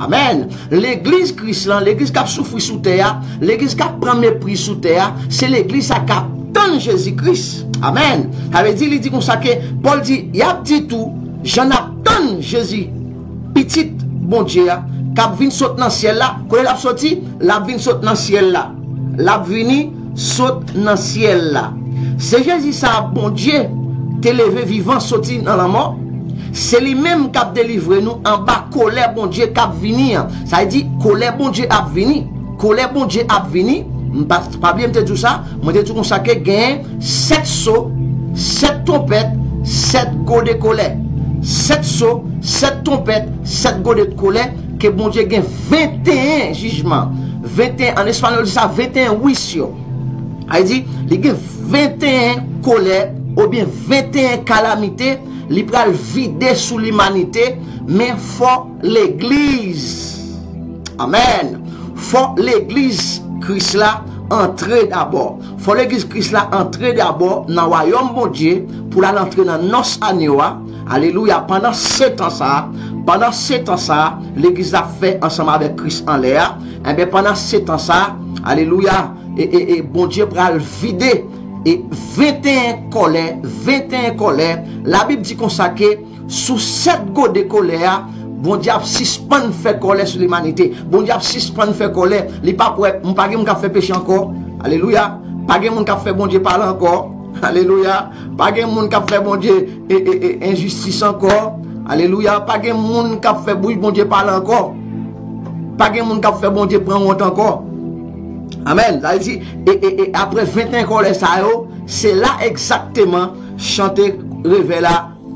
amèn, legliz Kris lan, legliz k ap soufri sou tè a, legliz k ap pran mepri sou tè a, se legliz sa k ap tann Jezi Kris. Amèn. Sa vle di, li di konsa ke, Pòl di, y ap di tou, jan n ap tann Jezi, Pitit Bondye a, k ap vin sot nan syèl la. Kote l ap soti? L ap vin sot nan syèl la. L ap vini sot nan syèl la. Se Jezi sa a Bondye te leve vivan soti nan lanmò. Se li menm k ap delivre nou anba kolè Bondye k ap vini an. Sa vle di, kolè Bondye ap vini. Kolè Bondye ap vini. M pa, pa bliye m te di w sa. Mwen te di w konsa ke gen sèt so, sèt twonpèt, sèt gode kolè. Sèt so, sèt twonpèt, sèt gode kolè, ke Bondye gen venteyen jijman. Venteyen, an espanyòl di sa venteyen juicio. Sa vle di, li gen venteyen kolè, oubyen venteyen kalamite, li pral vide sou limanite, men fò legliz. Amèn. Fò legliz Kris la antre dabò. Fò legliz Kris la antre dabò nan wayòm Bondye pou l al antre nan nòs anyo a. Alelouya. Pandan setan sa a, pandan setan sa a, legliz la ap fè ansanm avèk Kris anlè a. Enben, pandan setan sa a, alelouya, e, e, e Bondye pral vide e venteyen kolè, venteyen kolè. Labib di konsa ke sou sèt gode kolè a, Bondye ap sispann fè kòlè sou limanite. Bondye ap sispann fè kòlè. Li p ap wè, m pa gen moun k ap fè peche ankò. Alelouya. Pa gen moun k ap fè Bondye pale ankò. Alelouya. Pa gen moun k ap fè Bondye e, e, e, enjistis ankò. Alelouya. Pa gen moun k ap fè bouch Bondye pale ankò. Pa gen moun k ap fè Bondye pran wont ankò. Amèn. Sa vle di, e, e, e, apre venteyen kòlè sa yo, se la egzakteman chante revè la,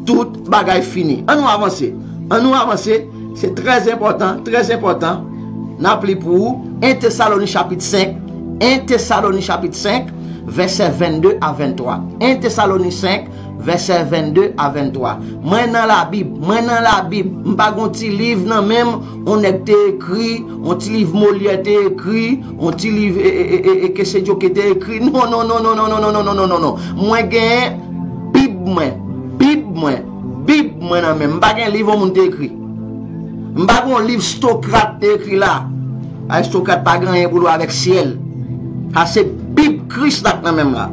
tout bagay fini. An nou avanse. An nou avanse. Se trè enpòtan, trè enpòtan. N ap li pou ou. En Tesaloni chapit senk. En Tesaloni chapit senk, vèsè vennde a venntwa. En Tesaloni senk, vèsè vennde a venntwa. Mwen nan Labib, mwen nan Labib. M pa gon ti liv nan men m, on nèg te ekri, on ti liv Molyè te ekri, on ti liv, e, e, e, e, e, Kese Djoke te ekri. Non, non, non, non. Mwen gen Bib mwen, Bib mwen, Bib mwen nan men m. M pa gen liv yon moun te ekri. M pa gen yon liv Sokrat te ekri la. Ay, Sokrat pa gen anyen pou l wè avèk syèl. Sa se Bib Kris la k nan men m la.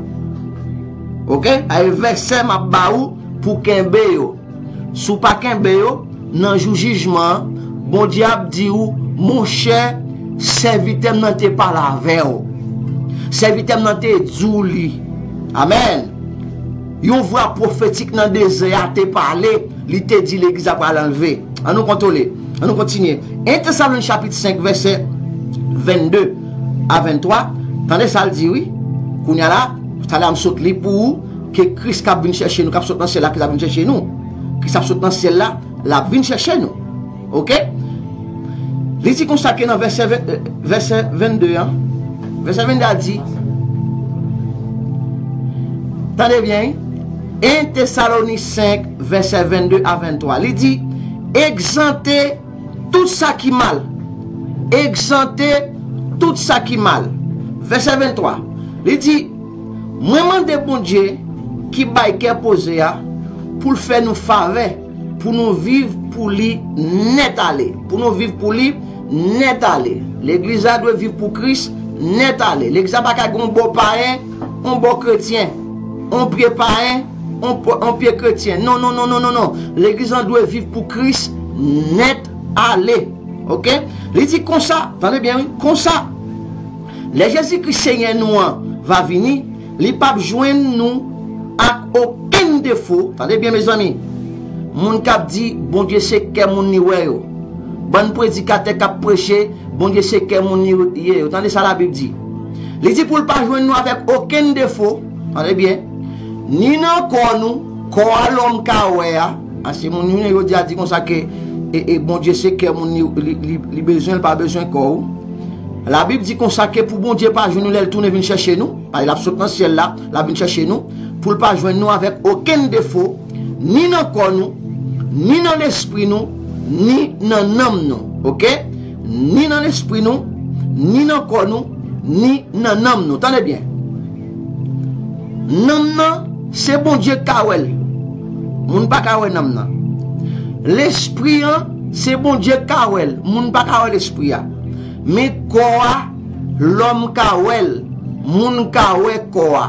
Oke? Ay, vèsè m ap ba ou pou kenbe yo. Si w pa kenbe yo, nan jou jijman an, Bondye ap di w, monchè, sèvitè m nan te pale avè w. Sèvitè m nan te di w li. Amèn. Yon vwa pwofetik nan dezè a te pale, li te di legliz la pral anlve. An nou kontwole. An nou kontinye. En Tesaloni chapit senk, vèsè vennde a venntwa. Tande sa l di, wi. Kounye a la, talè a m sot li pou ou, ke Kris k ap vin chèche nou, k ap sot nan syèl la, Kris ap vin chèche nou. Kris ap sot nan syèl la, l ap vin chèche nou. Oke? Li di konsa ke nan vèsè ven, vèsè vennde an, vèsè vennde a di, tande byen, wi. En Tesaloni senk, vèsè vennde a venntwa. Li di, egzante tout sa ki mal. Egzante tout sa ki mal. Vèsè venntwa. Li di, mwen mande Bondye ki bay kè poze a pou l fè nou favè, pou nou viv pou li nèt ale. Pou nou viv pou li nèt ale. Legliz la dwe viv pou Kris nèt ale. Legliz la pa ka gen yon bò payen, yon bò kretyen, yon pye payen, yon pye kretyen. Non, non, non, non, non, non. Legliz la dwe viv pou Kris nèt ale. Oke? Li di konsa, tande byen, wi, konsa, lè Jezi Kris Senyè nou an va vini, li p ap jwenn nou ak okenn defo. Tande byen, mezanmi. Moun k ap di Bondye se kè moun li wè yo. Bann predikatè k ap preche Bondye se kè moun li ye yo. Tande sa Labib di. Li di pou l pa jwenn nou avèk okenn defo. Tande byen. Ni nan kò nou, kò a lòm ka wè a. Paske moun youn yo di a di konsa ke e, e Bondye se kè moun li, li, li, li bezwen, li pa bezwen kò ou. Labib di konsa ke pou Bondye pa jwenn nou lè l tounen vin chèche nou, paske l ap sot nan syèl la, l ap vin chèche nou, pou l pa jwenn nou avèk okenn defo, ni nan kò nou, ni nan lespri nou, ni nan nanm nou. Oke? Ni nan lespri nou, ni nan kò nou, ni nan nanm nou. Tande byen. Nanm nan, se Bondye k ka wè l. Moun pa ka wè nanm nan. Lespri an, se Bondye k ka wè l. Moun pa ka wè lespri a. Men kò a, lòm ka wè l. Moun ka wè kò a.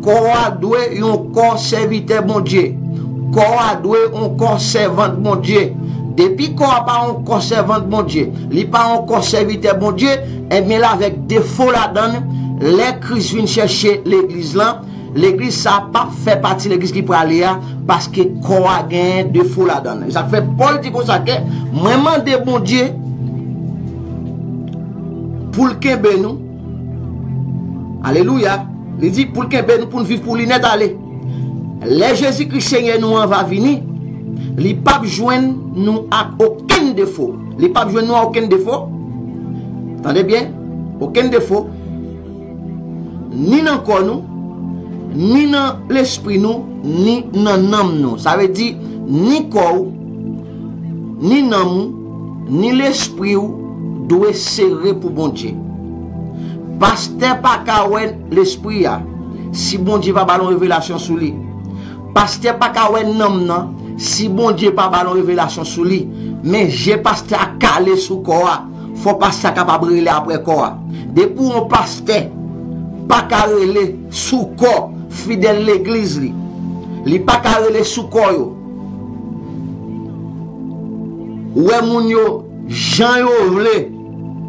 Kò a dwe yon kò sèvitè Bondye. Kò a dwe yon kò sèvant Bondye. Depi kò a pa yon kò sèvant Bondye, li pa yon kò sèvitè Bondye, ebyen l avèk defo ladan l. Lè Kris vin chèche legliz lan, legliz sa a p ap fè pati legliz ki prale a, paske kò a gen defo ladan l. E sa k fè Pòl di konsa ke, mwen mande Bondye pou l kenbe nou. Alelouya. Li di pou l kenbe nou, pou n viv pou li nèt ale. Lè Jezikri Senyè nou an va vini, li p ap jwenn nou ak okenn defo. Li p ap jwenn nou ak okenn defo. Tande byen, okenn defo. Ni nan kò nou, ni nan lespri nou, ni nan nanm nou. Sa vle di, ni kò w, ni nanm ou, ni lespri w dwe sere pou Bondye. Pastè pa ka wè lespri a si Bondye pa ba l yon revelasyon sou li. Pastè pa ka wè nanm nan si Bondye pa ba l yon revelasyon sou li. Men je pastè a kale sou kò a. Fò pastè a kapab rele apre kò a. Depi yon pastè pa ka rele sou kò fidèl legliz li, li pa ka rele sou kò yo. Ou wè moun yo, jan yo vle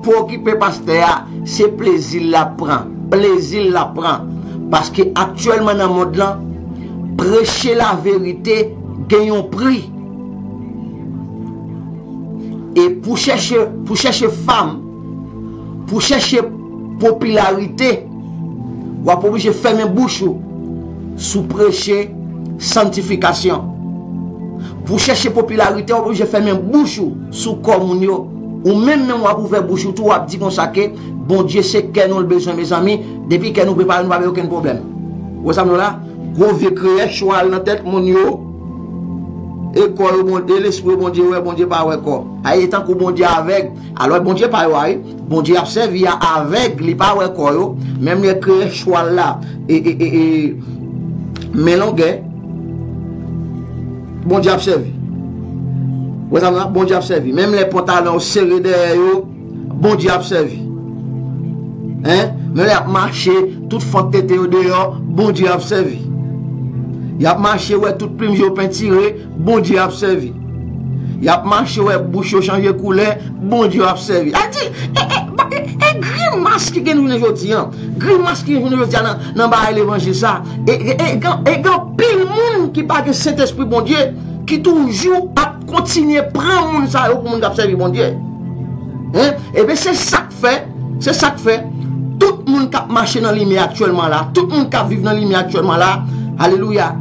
pou okipe pastè a, se plezi l l ap pran. Plezi l l ap pran. Paske aktyèlman nan mond lan, preche laverite gen yon pri. E pou chèche, pou chèche fam, pou chèche popilarite, w ap oblije fèmen bouch ou si w preche santifikasyon. Pou chèche popilarite, w ap oblije fèmen bouch ou sou kò moun yo. Ou menm menm w ap ouvè bouch ou tou, w ap di konsa ke Bondye se kè nou l bezwen, mezanmi. Depi kè nou prepare, nou pa gen okenn pwoblèm. Ou wè sa m di w la? Gwo vye kreyè chwal nan tèt moun yo. E kò yo, Bondye, lespri yo, Bondye wè, Bondye pa wè kò. Ay, e tankou Bondye avèg. Alò, Bondye pa yo a, wi. Bondye ap sèvi a avèg, li pa wè kò yo. Menm lè kreyè chwal la, e, e, e, e, men longè, Bondye ap sèvi. Wè sa m la? Bondye ap sèvi. Menm lè pantalon yo sere dèyè yo, Bondye ap sèvi. Hein? Menm lè y ap mache, tout fant tete yo deyò, Bondye ap sèvi. Y ap mache, wè tout plim yo pentire, Bondye ap sèvi. Y ap mache, wè bouch yo chanje koulè, Bondye ap sèvi. A di, e, e, e, e grimas ki gen jounen jodi an, grimas ki gen jounen jodi an nan, nan bagay levanjil sa, e, e, e, gen, e gen anpil moun ki pa gen Sentespri Bondye, ki toujou ap kontinye pran moun sa yo pou moun k ap sèvi Bondye. Hein? Ebyen, se sa k fè, se sa k fè, tout moun k ap mache nan limyè aktyèlman la, tout moun k ap viv nan limyè aktyèlman la, alelouya,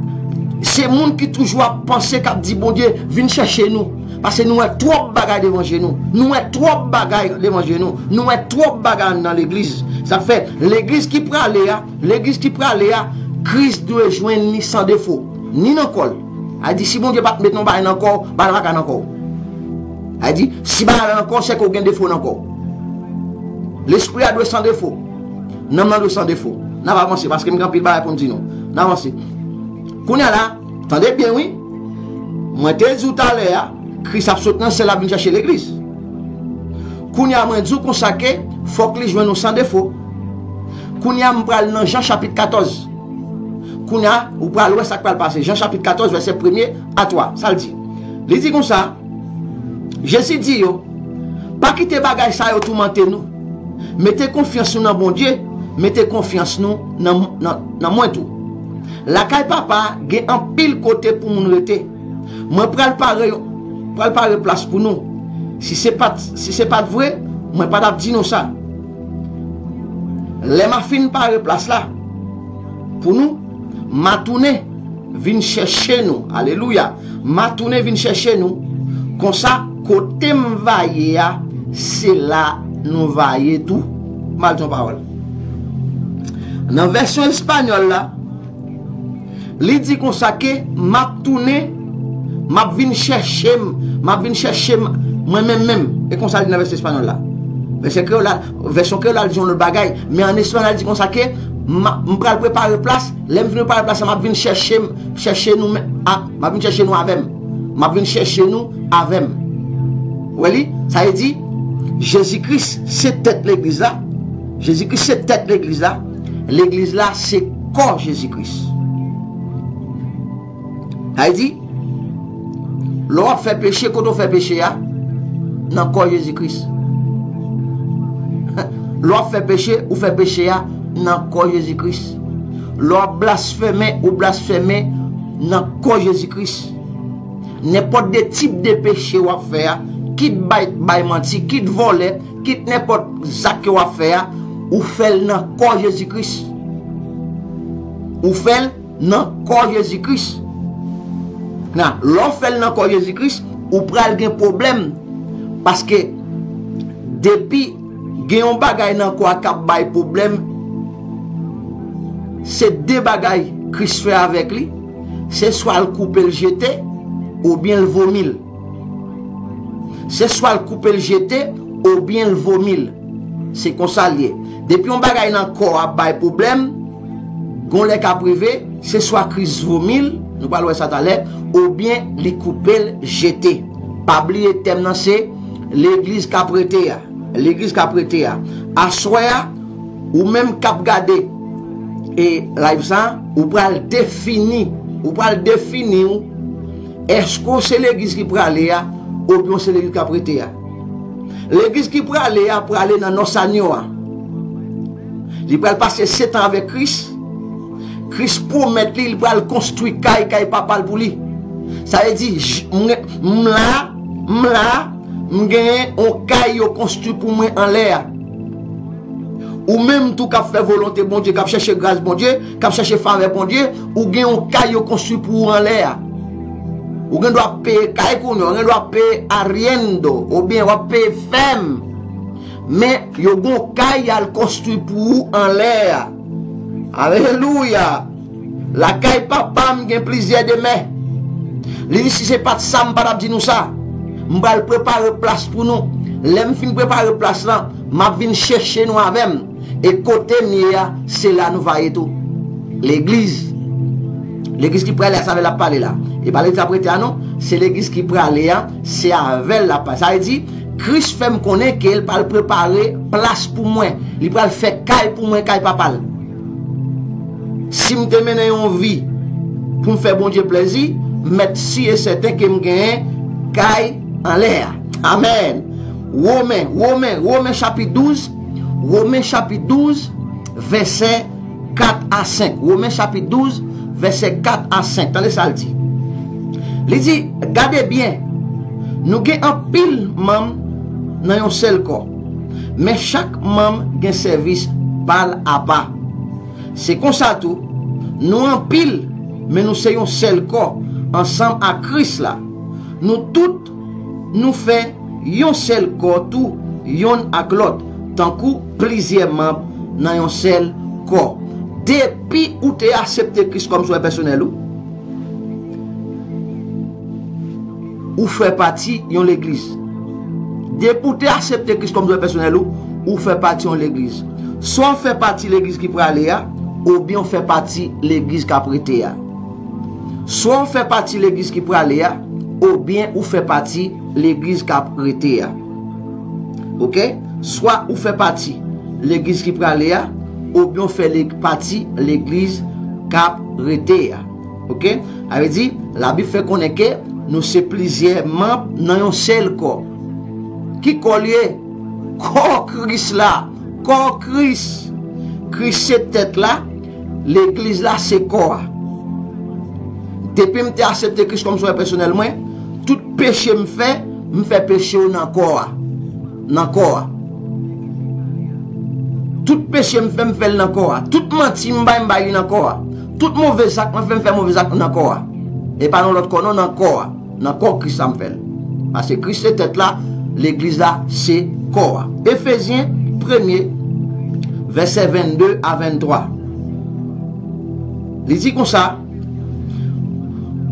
se moun ki toujou ap panse, k ap di, Bondye, vin chèche nou. Paske nou wè twòp bagay devan je nou. Nou wè twòp bagay devan je nou. Nou wè twòp bagay anndan legliz. Sa k fè, legliz ki prale a, legliz ki prale a, Kris dwe jwenn li san defo. Ni nan kò l. A di, si Bondye pa t met yon bagay nan kò w, bagay la pa ka nan kò w. A di, si bagay la nan kò w, se ke w gen defo nan kò w. Lespri a dwe san defo. Nanm nan dwe san defo. N ap avanse, paske m gen anpil bagay pou m di nou. N avanse. Kounye a la, tande byen, wi. Mwen te di w talè a, Kris ap sot nan syèl la vin chèche legliz. Kounye a, mwen di w konsa ke fòk li jwenn nou san defo. Kounye a, m pral nan Jan chapit katòz. Kounye a, ou pral wè sa k pral pase. Jan chapit katòz, vèsè premye a twa. Sa l di? Li di konsa, Jezi di yo, pa kite bagay sa yo toumante nou. Mete konfyans nou nan Bondye, mete konfyans nou nan, nan, nan mwen tou. Lakay Papa gen anpil kote pou moun rete. Mwen pral pare, pral pare plas pou nou. Si se pa t, si se pa t vre, mwen pa t ap di nou sa. Lè m a fin pare plas la pou nou, m a tounen vin chèche nou. Alelouya. M a tounen vin chèche nou. Konsa, kote m va ye a, se la nou va ye tou. M al di yon pawòl. Nan vèsyon espanyòl la, li di konsa ke m ap tounen, m ap vin chèche m, m ap vin chèche m, mwen menm menm. E konsa li di nan vèsyon espanyòl la. Vèsyon kreyòl la, vèsyon kreyòl la di yon lòt bagay, men an espas la di konsa ke m, m pral prepare plas, lè m fin prepare plas la, m ap vin chèche, chèche nou, m ap vin chèche nou avè m. M ap vin chèche nou avè m. Ou wè li? Sa vle di, Jezi Kris se tèt legliz la. Jezi Kris se tèt legliz la. Legliz la se kò Jezi Kris. Sa vle di, lè w ap fè peche, kote w fè peche a? Nan kò Jezi Kris. Lè w ap fè peche, ou fè peche a nan kò Jezi Kris. Lè w ap blasfeme, ou blasfeme nan kò Jezi Kris. Nenpòt de tip de peche w ap fè a, kit bay, bay manti, kit vòlè, kit nenpòt zak ke w ap fè a, ou fè l nan kò Jezi Kris. Ou fè l nan kò Jezi Kris. Nan, lè w fè l nan kò Jezi Kris, ou pral gen pwoblèm. Paske depi gen yon bagay nan kò a k ap bay pwoblèm, se de bagay Kris fè avèk li. Se swa l koupe l jete, oubyen l vomi l. Se swa l koupe l jete, oubyen l vomi l. Se konsa l ye. Depi yon bagay nan kò a bay pwoblèm, gon lè k ap rive, se swa Kris vomi l, nou pral wè sa talè, oubyen li koupe l jete. Pa bliye tèm nan se legliz k ap rete a. Legliz k ap rete a. Aswè a, ou menm k ap gade e live sa, ou pral defini, ou pral defini w, èske w se legliz ki prale a, oubyen w se legliz k ap rete a? Legliz ki prale a, prale nan Nòsanyo a. Li pral pase sèt an avèk Kris. Kris pwomèt li, li pral konstwi kay, kay papa l pou li. Sa vle di, j-, m, m la, m la, m genyen yon kay yo konstwi pou mwen anlè a. Ou menm tou k ap fè volonte Bondye, k ap chèche gras Bondye, k ap chèche favè Bondye, ou gen yon kay yo konstwi pou ou anlè a. Ou gen dwa peye kay kounye a, ou gen dwa peye arriendo, oubyen w ap peye fèm. Men, yo gen yon kay y al konstwi pou ou anlè a. Alelouya! Lakay papa m gen plizyè demè. Li di, si se pa t sa, m pa t ap di nou sa. M pral prepare plas pou nou. Lè m fin prepare plas lan, m ap vin chèche nou avè m. E kote m ye a, se la nou va ye tou. Legliz. Legliz ki prale a, se avè l ap pale la. E pa legliz k ap rete a non, se legliz ki prale a, se avè l l ap pale. Sa vle di, Kris fè m konnen ke l pral prepare plas pou mwen. Li pral fè kay pou mwen, kay papa l. Si m te mennen yon vi pou m fè Bondye plezi, m mèt si e sèten ke m genyen kay anlè a. Amèn. Women, Women, Women chapit douz, Women chapit douz, vèsè kat a senk. Women chapit douz, vèsè kat a senk. Tande sa l di. Li di, gade byen, nou gen anpil manm nan yon sèl kò, men chak manm gen sèvis pa l apa. Se konsa tou, nou anpil, men nou se yon sèl kò, ansanm ak Kris la. Nou tout, nou fè yon sèl kò tou, yonn ak lòt, tankou plizyè manm nan yon sèl kò. Depi ou te aksepte Kris kòm sovè pèsonèl ou, ou fè pati yon legliz. Depi w te aksepte Kris kòm sovè pèsonèl ou, ou fè pati yon legliz. Swa w fè pati legliz ki prale a, oubyen w fè pati legliz k ap rete a. Swa w fè pati legliz ki prale a, oubyen ou fè pati legliz k ap rete a. Oke? Swa ou fè pati legliz ki prale a, oubyen w fè le-, pati legliz k ap rete a. Oke? Sa vle di, Labib fè konnen ke nou se plizyè manm nan yon sèl kò. Ki kò l ye? Kò Kris la. Kò Kris. Kris se tèt la, legliz la se kò a. Depi m te aksepte Kris kòm sovè pèsonèl mwen, tout peche m fè, m fè peche yo nan kò a. Nan kò a. Tout peche m fè, m fè l nan kò a. Tout manti m bay, m bay li nan kò a. Tout move zak mwen fè, m fè move zak nan kò a. E pa nan lòt kò non, nan kò a. Nan kò Kris la m fè l. Paske Kris se tèt la, legliz la se kò a. Efezyen premye, vèsè vennde a venntwa. Li di konsa,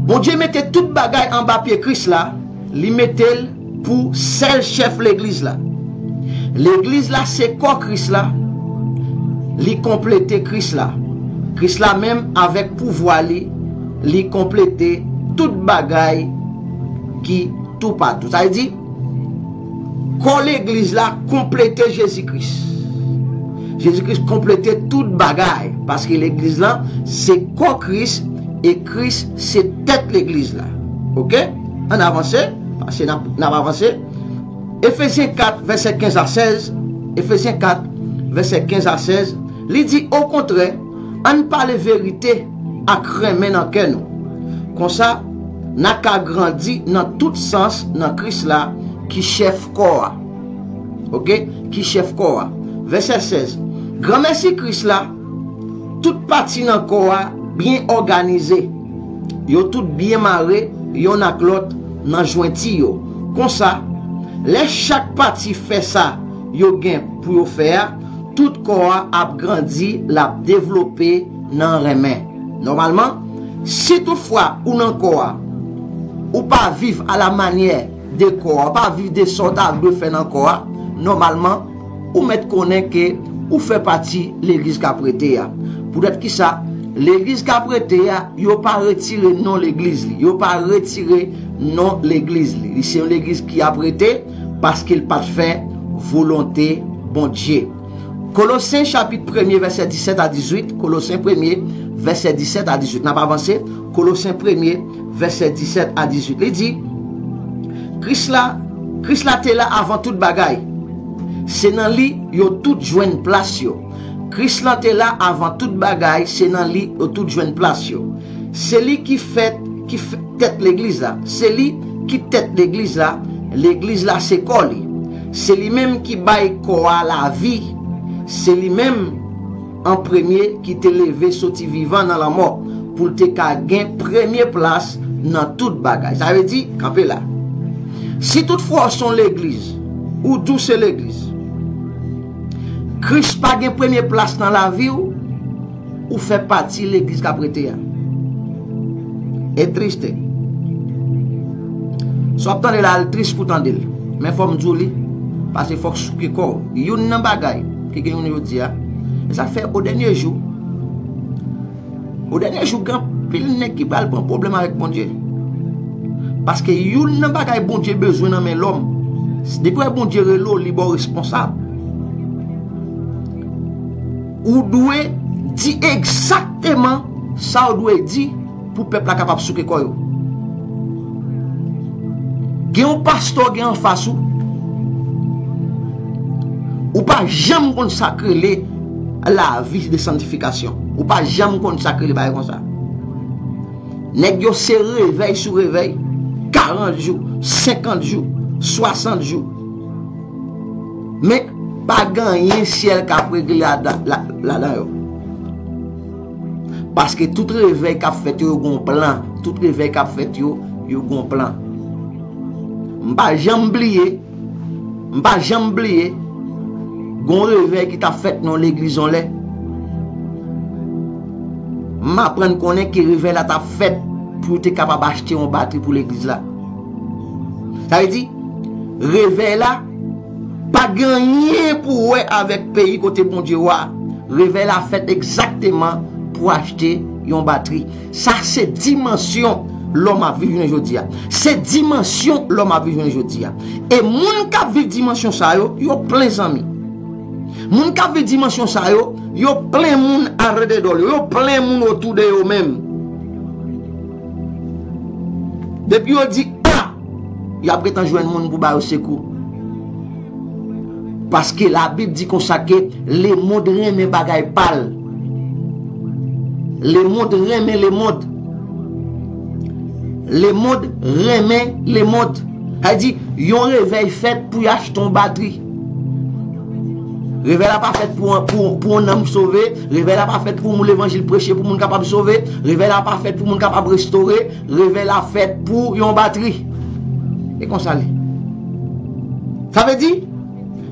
Bondye mete tout bagay anba pye Kris la, li mete l pou sèl chèf legliz la. Legliz la se kò Kris la, li konplete Kris la. Kris la menm avèk pouvwa li, li konplete tout bagay ki toupatou. Sa vle di, kò legliz la konplete Jezi Kris. Jezi Kris konplete tout bagay, paske legliz la se kò Kris e Kris se tèt legliz la. Oke? Ann avanse, paske n ap, n ap avanse. Efezyen kat, vèsè kenz a sèz, Efezyen kat, vèsè kenz a sèz, li di, okontrè, ann pale verite ak renmen nan kè nou. Konsa, n a ka grandi nan tout sans nan Kris la, ki chèf kò a. Oke? Ki chèf kò a. Vèsè sèz, granmèsi Kris la, tout pati nan kò a byen òganize. Yo tout byen mare yonn ak lòt nan jwenti yo. Konsa, lè chak pati fè sa yo gen pou yo fè a, tout kò a ap grandi, l ap devlope nan renmen. Nòmalman, si toutfwa ou nan kò a, ou pa viv alamanyè de kò a, ou pa viv de sa w ta dwe fè nan kò a, nòmalman, ou mèt konnen ke ou fè pati legliz k ap rete a. Poutèt kisa? Legliz k ap rete a, yo pa retire non legliz li. Yo pa retire non legliz li. Li se yon legliz ki ap rete paske l pa t fè volonte Bondye. Kolosen chapit premye, vèsè disèt a dizuit. Kolosen premye, vèsè disèt a dizuit. N ap avanse. Kolosen premye, vèsè disèt a dizuit. Li di, Kris la, Kris la te la avan tout bagay. Se nan li yo tout jwenn plas yo. Kris la te la avan tout bagay, se nan li yo tout jwenn plas yo. Se li ki fèt, ki f-, tèt legliz la. Se li ki tèt legliz la. Legliz la se kò li. Se li menm ki bay kò a lavi. Se li menm an premye ki te leve soti vivan nan lanmò, pou l te ka gen premye plas nan tout bagay. Sa vle di, kanpe la. Si toutfwa w se yon legliz, ou di w se legliz, Kris pa gen premye plas nan lavi w, ou fè pati legliz k ap rete a. E triste. Sa w ap tande la, l tris pou tande l. Men fò m di w li, paske fòk souke kò w. Youn nan bagay ki gen youn jodi a, e sa k fè o dènye jou, o dènye jou, gen anpil nèg ki pral pran pwoblèm avèk Bondye. Paske youn nan bagay Bondye bezwen nan men lòm, depi w wè Bondye rele w, li ba w responsab. Ou dwe di egzakteman sa w dwe di pou pèp la kapab souke kò yo. Gen yon pastè w gen anfas ou, ou pa janm konn sa k rele lavi de santifikasyon. Ou pa janm konn sa k rele bagay konsa. Nèg yo se revèy sou revèy, karant jou, senkant jou, swasant jou. Men, pa gen anyen syèl k ap regle ladan, la, ladan yo. Paske tout revèy k ap fèt yo, yo gon plan. Tout revèy k ap fèt yo, yo gon plan. M pa janm bliye, m pa janm bliye, gon revèy ki t ap fèt nan yon legliz yon lè. M aprann konnen ke revèy la t ap fèt pou yo te kapab achte yon batri pou legliz la. Sa vle di, revèy la pa gen anyen pou wè avèk peyi kote Bondye wa. Revèy la fèt egzakteman pou achte yon batri. Sa se dimansyon lòm ap viv jounen jodi a. Se dimansyon lòm ap viv jounen jodi a. E moun k ap viv dimansyon sa yo, yo plen zanmi. Moun k ap viv dimansyon sa yo, yo plen moun arededò yo, yo plen moun otou de yo menm. Depi yo di a, y ap gentan jwenn moun pou ba yo sekou. Paske Labib di konsa ke lemonn renmen bagay pa l. Lemonn renmen lemonn. Lemonn renmen lemonn. Sa di, yon revèy fèt pou y achte yon batri. Revèy la pa fèt pou, pou, pou yon nanm sove. Revèy la pa fèt pou moun levanjil preche, pou moun kapab sove. Revèy la pa fèt pou moun kapab restore. Revèy la fèt pou yon batri. E konsa li. Sa vle di,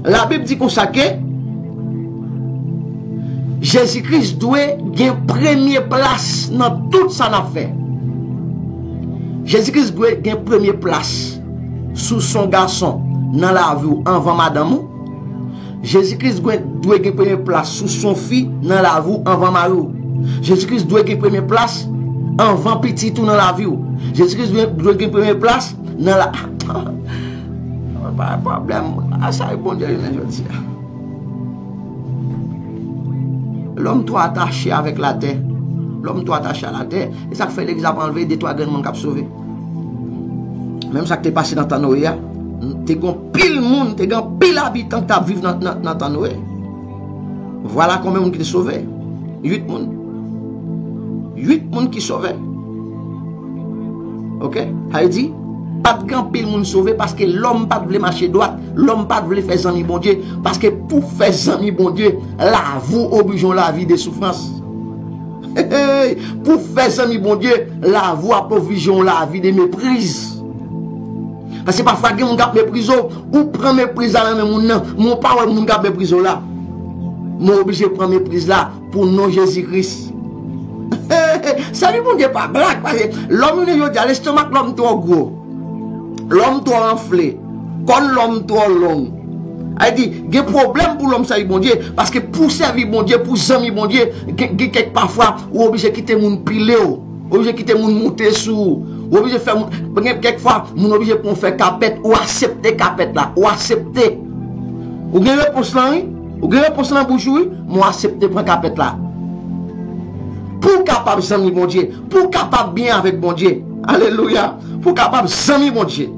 Labib di konsa ke Jezi Kris dwe gen premye plas nan tout sa n ap fè. Jezi Kris dwe gen premye plas. Si w se yon gason nan lavi w anvan madanm ou, Jezi Kris dwe, dwe gen premye plas sou son fi nan lavi w anvan mari w. Jezi Kris dwe gen premye plas anvan pitit ou nan lavi w. Jezi Kris dwe, dwe gen premye plas nan la. Pa pwoblèm. A sa e Bondye jounen jodi a. Lòm twò atache avèk latè. Lòm twò atache a latè. E sa k fè legliz ap anlve de twa grenn moun k ap sove. Menm sa k te pase nan tan Noye a, te gen pil moun, te gen pil abitan k t ap viv nan, nan, nan tan Noye. Vwala konbyen moun ki te sove. Uit moun. Uit moun ki sove. Oke? Sa vle di, pa t gen anpil moun sove paske lòm pa t vle mache dwat, lòm pa t vle fè zanmi Bondye, paske pou fè zanmi Bondye, lavi w oblije yon lavi de soufrans. Pou fè zanmi Bondye, lavi w ap oblije yon lavi de mepriz. Paske pafwa gen moun k ap meprize w, ou pran mepriz la nan men moun nan, men w pa wè moun k ap meprize w la. Men w oblije pran mepriz la pou non Jezi Kris. Sèvi Bondye pa blag, paske lòm jounen jodi a, lestomak lòm twò gwo. Lòm twò anfle. Kòn lòm twò long. Sa vle di, gen pwoblèm pou lòm sèvi Bondye, paske pou sèvi Bondye, pou zanmi Bondye, gen, gen kèk pafwa, ou oblije kite moun pile w. Ou oblije kite moun moute sou ou. Ou oblije fè moun, gen kèk fwa, moun oblije pou w fè kapèt, ou aksepte kapèt la, ou aksepte. Ou gen repons lan, wi. Ou gen repons lan bouch ou, wi. Men w aksepte pran kapèt la. Pou w kapab zanmi Bondye, pou w kapab byen avèk Bondye. Alelouya. Pou w kapab zanmi Bondye.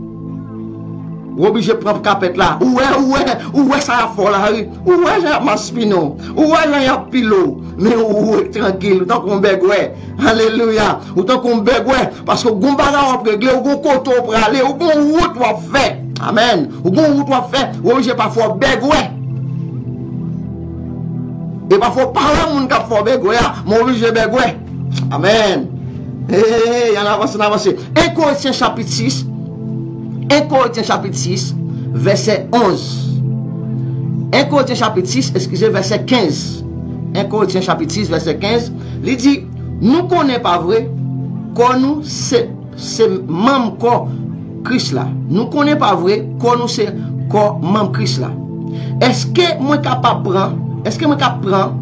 Ou oblije pran kapèt la. Ou wè, ou wè, ou wè sa y ap fè w la, wi. Ou wè jan y ap maspinen w. Ou wè jan y ap pile w. Men ou, ou ret trankil, ou tankou yon bègwè. Alelouya. Ou tankou yon bègwè. Paske ou gon bagay w ap regle, ou gon kote w prale, ou gon wout w ap fè. Amèn. Ou gon wout w ap fè. Ou oblije pafwa w bègwè. E pafwa w pa wè moun k ap fè w bègwè a, men w oblije bègwè. Amèn. Hey, ann avanse, ann avanse. En Korentyen chapit sis. En Korentyen chapit sis, vèsè onz. En Korentyen chapit sis, eskize, vèsè kenz. En Korentyen chapit sis, vèsè kenz, li di, nou konnen pa vre, kò nou se, se manm kò Kris la. Nou konnen pa vre, kò nou se kò manm Kris la. Èske mwen kapab pran, èske mwen ka pran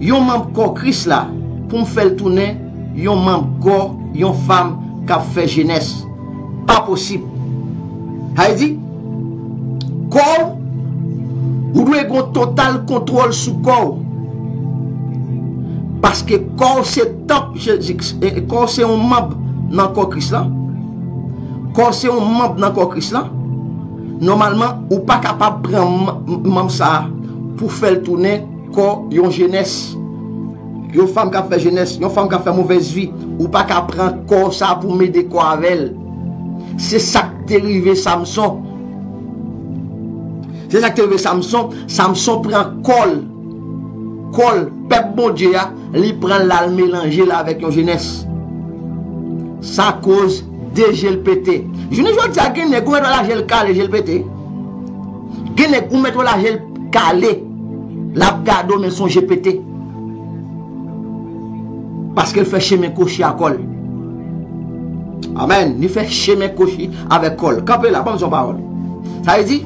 yon manm kò Kris la pou m fè l tounen yon manm kò yon fanm k ap fè jenès? Pa posib. Sa vle di, kò w, ou dwe gen yon total kontwòl sou kò w. Paske kò w se tanp Jezi, e, kò w se yon manm nan kò Kris lan. Kò w se yon manm nan kò Kris lan. Nòmalman, ou pa kapab pran m-, m-, manm sa a pou fè l tounen kò yon jenès. Yon fanm k ap fè jenès, yon fanm k ap fè movèz vi. Ou pa ka pran kò sa pou mede kò avè l. Se sa k te rive Samson. Se sa k te rive Samson. Samson pran kò l. Kò l, pèp Bondye a, li pran l al melanje l avèk yon jenès. Sa koz de je l pete. Jounen jodi a, gen nèg ou mèt wè lajè l kale, je l pete. Gen nèg ou mèt wè lajè l kale. L ap gade w, men l se yon je pete. Paske l fè chemen kwochi ak kò l. Amèn. Li fè chemen kwochi avèk kò l. Kanpe la, ban m di yon pawòl. Sa vle di,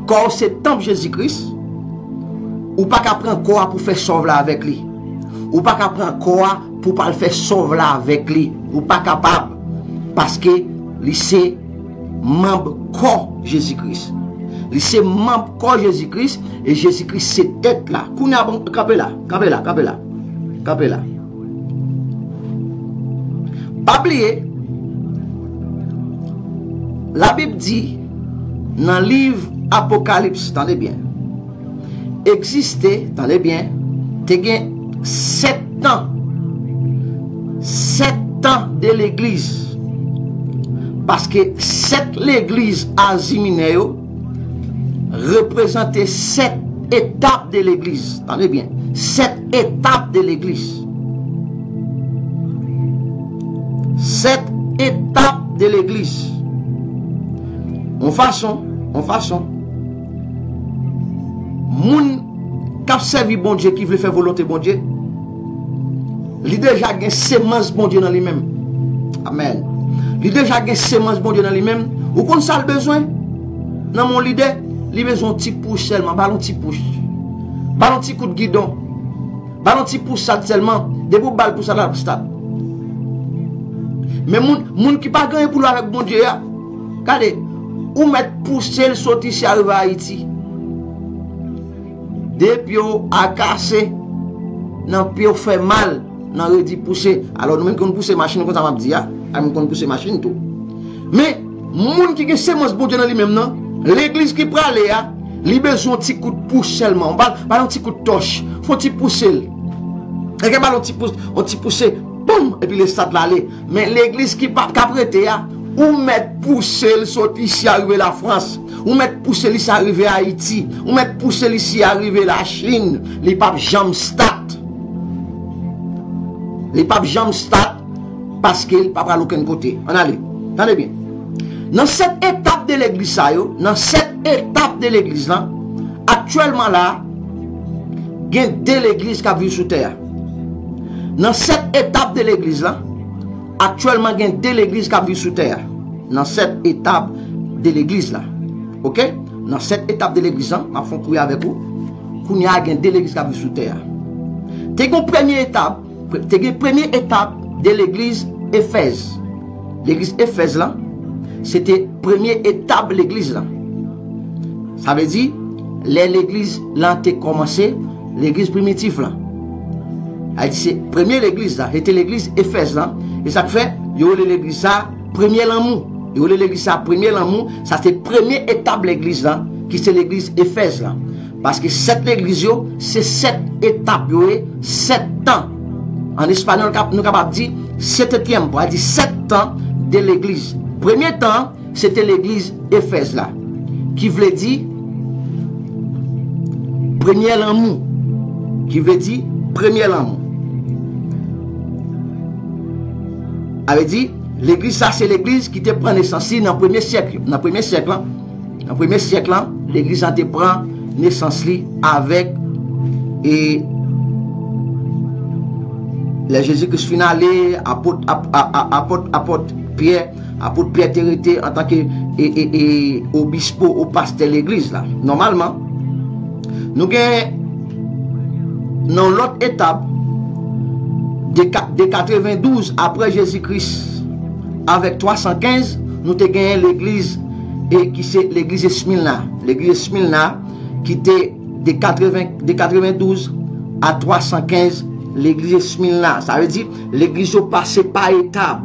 kò w se tanp Jezi Kris. Ou pa ka pran kò a pou fè sòv la avèk li. Ou pa ka pran kò a pou w al fè sòv la avèk li. Ou pa kapab. Paske li se manm kò Jezi Kris. Li se manm kò Jezi Kris, e Jezi Kris se tèt la. Kounye a, bon, kanpe la, kanpe la, kanpe la, kanpe la. Pa bliye, Labib di nan liv Apokalips, tande byen, egziste, tande byen, te gen sèt tan, sèt tan de legliz. Paske sèt legliz Azi Minè yo reprezante sèt etap de legliz. Tande byen, sèt etap de legliz. Sèt etap de legliz. Yon fason, yon fason, moun k ap sèvi Bondye, ki vle fè volonte Bondye, li deja gen semans Bondye nan li menm. Amèn. Li deja gen semans Bondye nan li menm. Ou konn sa l bezwen nan men yon lidè? Li bezwen yon ti pous sèlman, ba l yon ti pous. Ba l yon ti kout gidon. Ba l yon ti pousad sèlman. Depi w ba l pousad la, l ap start. Men moun, moun ki pa gen anyen pou l wè avèk Bondye a, gade, ou mèt pouse l sot isi a rive Ayiti. De pye w a kase, nan pye w fè mal, nan redi pouse. Alò, nou menm ki konn pouse machin, nou konn sa m ap di a. A, nou konn pouse machin tou. Men, moun ki gen semans Bondye nan li menm nan, legliz ki prale a, li bezwen yon ti kout pous sèlman. Ba, ba l yon ti kout tòch. Fè yon ti pouse l. Enke ba l yon ti pous, yon ti pouse, boum, epi l estat l ale. Men legliz ki pa, k ap rete a, ou mèt pouse l sot isi a rive Lafrans. Ou mèt pouse l isi a rive Ayiti. Ou mèt pouse l isi a rive Lachin. Li p ap janm start. Li p ap janm start paske li pa pral okenn kote. Ann ale. Tande byen. Nan sèt etap de legliz sa yo, nan sèt etap de legliz lan, aktyèlman la, gen de legliz k ap viv sou tè a. Nan sèt etap de legliz lan, aktyèlman gen de legliz k ap viv sou tè a. Nan sèt etap de legliz la. Oke? Nan sèt etap de legliz lan, m ap fè yon kouri avèk ou. Kounye a gen de legliz k ap viv sou tè a. Te gen premye etap, pre- te gen premye etap de legliz Efèz. Legliz Efèz lan, se te premye etap legliz lan. Sa vle di, lè legliz lan te kòmanse, legliz primitif lan. Sa vle di se premye legliz la, se te legliz Efèz lan. E sa k fè, yo rele legliz sa premye lanmou. Yo rele legliz sa premye lanmou. Sa se premye etap legliz lan, ki se legliz Efèz lan. Paske sèt legliz yo, se sèt etap yo ye, sèt tan. An espanyòl, kap- nou kapab di siete tiempos, sa vle di sèt tan de legliz. Premye tan, se te legliz Efèz la, ki vle di premye lanmou, ki vle di premye lanmou. Sa vle di, legliz sa se legliz ki te pran nesans li nan premye syèk yo. Nan premye syèk lan, nan premye syèk lan, legliz lan te pran nesans li avèk, e, lè Jezi Kris fin ale, apot, ap- a- a- apot, apot Pyè, apot Pyè te rete antanke, e, e, e, obispo ou pastè legliz la. Nòmalman, nou gen nan lòt etap, de ka- de katrevendouz apre Jezi Kris avèk twasankenz, nou te genyen legliz, e ki se legliz Esmirna. Legliz Esmirna ki te de katreven, de katrevendouz a twasankenz, legliz Esmirna. Sa vle di, legliz yo pase pa etap.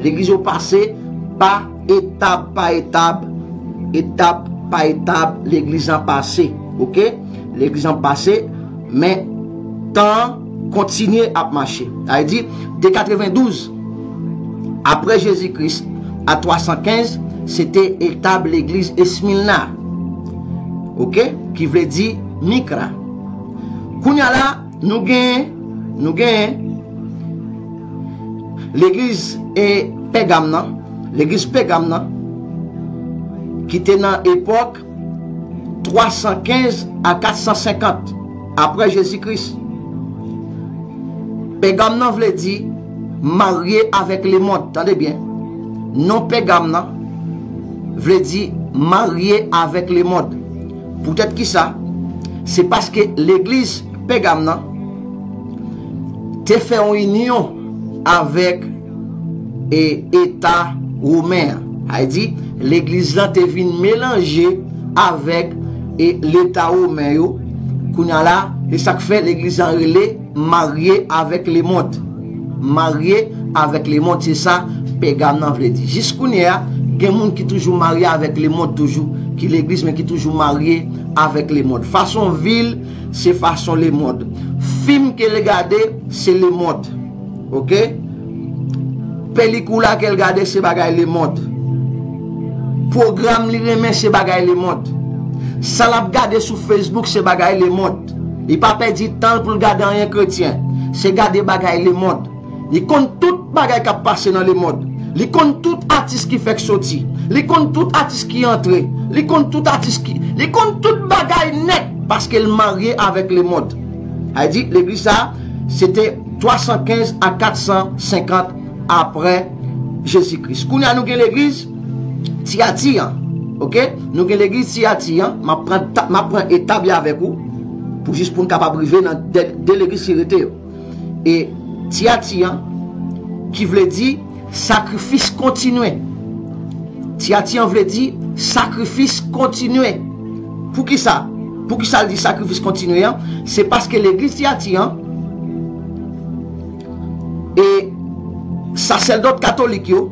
Legliz yo pase pa etap, pa etap, etap pa etap, legliz lan pase. Oke? Legliz lan pase, men tan an kontinye ap mache. Sa vle di, de katrevendouz apre Jezi Kris a twasankenz, se te etap legliz Esmirna. Oke? Ki vle di Mikra. Kounye a la, nou gen, nou gen legliz, e, Pègam nan, legliz Pègam nan, ki te nan epòk twasankenz a katsansenkant apre Jezi Kris. Pègam nan vle di marye avèk lemonn. Tande byen. Non Pègam nan vle di marye avèk lemonn. Poutèt ki sa? Se paske legliz Pègam nan te fè yon inyon avèk, e, eta women an. Sa vle di, legliz lan te vin melanje avèk, e, leta women yo. Kounye a la, se sa k fè legliz lan rele marye avèk lemonn. Marye avèk lemonn, se sa Pègam nan vle di. Jis kounye a, gen moun ki toujou marye avèk lemonn toujou, ki legliz, men ki toujou marye avèk lemonn. Fason vi l, se fason lemonn. Fim ke l gade, se lemonn. Oke? Pelikula ke l gade, se bagay lemonn. Pwogram li renmen, se bagay lemonn. Sa l ap gade sou Facebook, se bagay lemonn. Li pa pèdi tan l pou l gade anyen kretyen. Se gade bagay lemonn. Li konn tout bagay k ap pase nan lemonn. Li konn tout atis ki fèk soti. Li konn tout atis ki antre. Li konn tout atis ki, li konn tout bagay nèt paske l marye avèk lemonn. Sa vle di, legliz sa, se te twasankenz a katsansenkant apre Jezi Kris. Kounye a, nou gen legliz Tiyati an. Ok? Nou gen legliz Tiyati an, m ap pran ta- m ap pran etap yo avèk ou, pou jis pou n kapab rive nan de, de legliz ki rete yo. E Tiyati an, ki vle di sakrifis kontinye. Tiyati an vle di sakrifis kontinye. Poukisa? Poukisa l di sakrifis kontinye an? Se paske legliz Tiyati an, e sasèdòt katolik yo,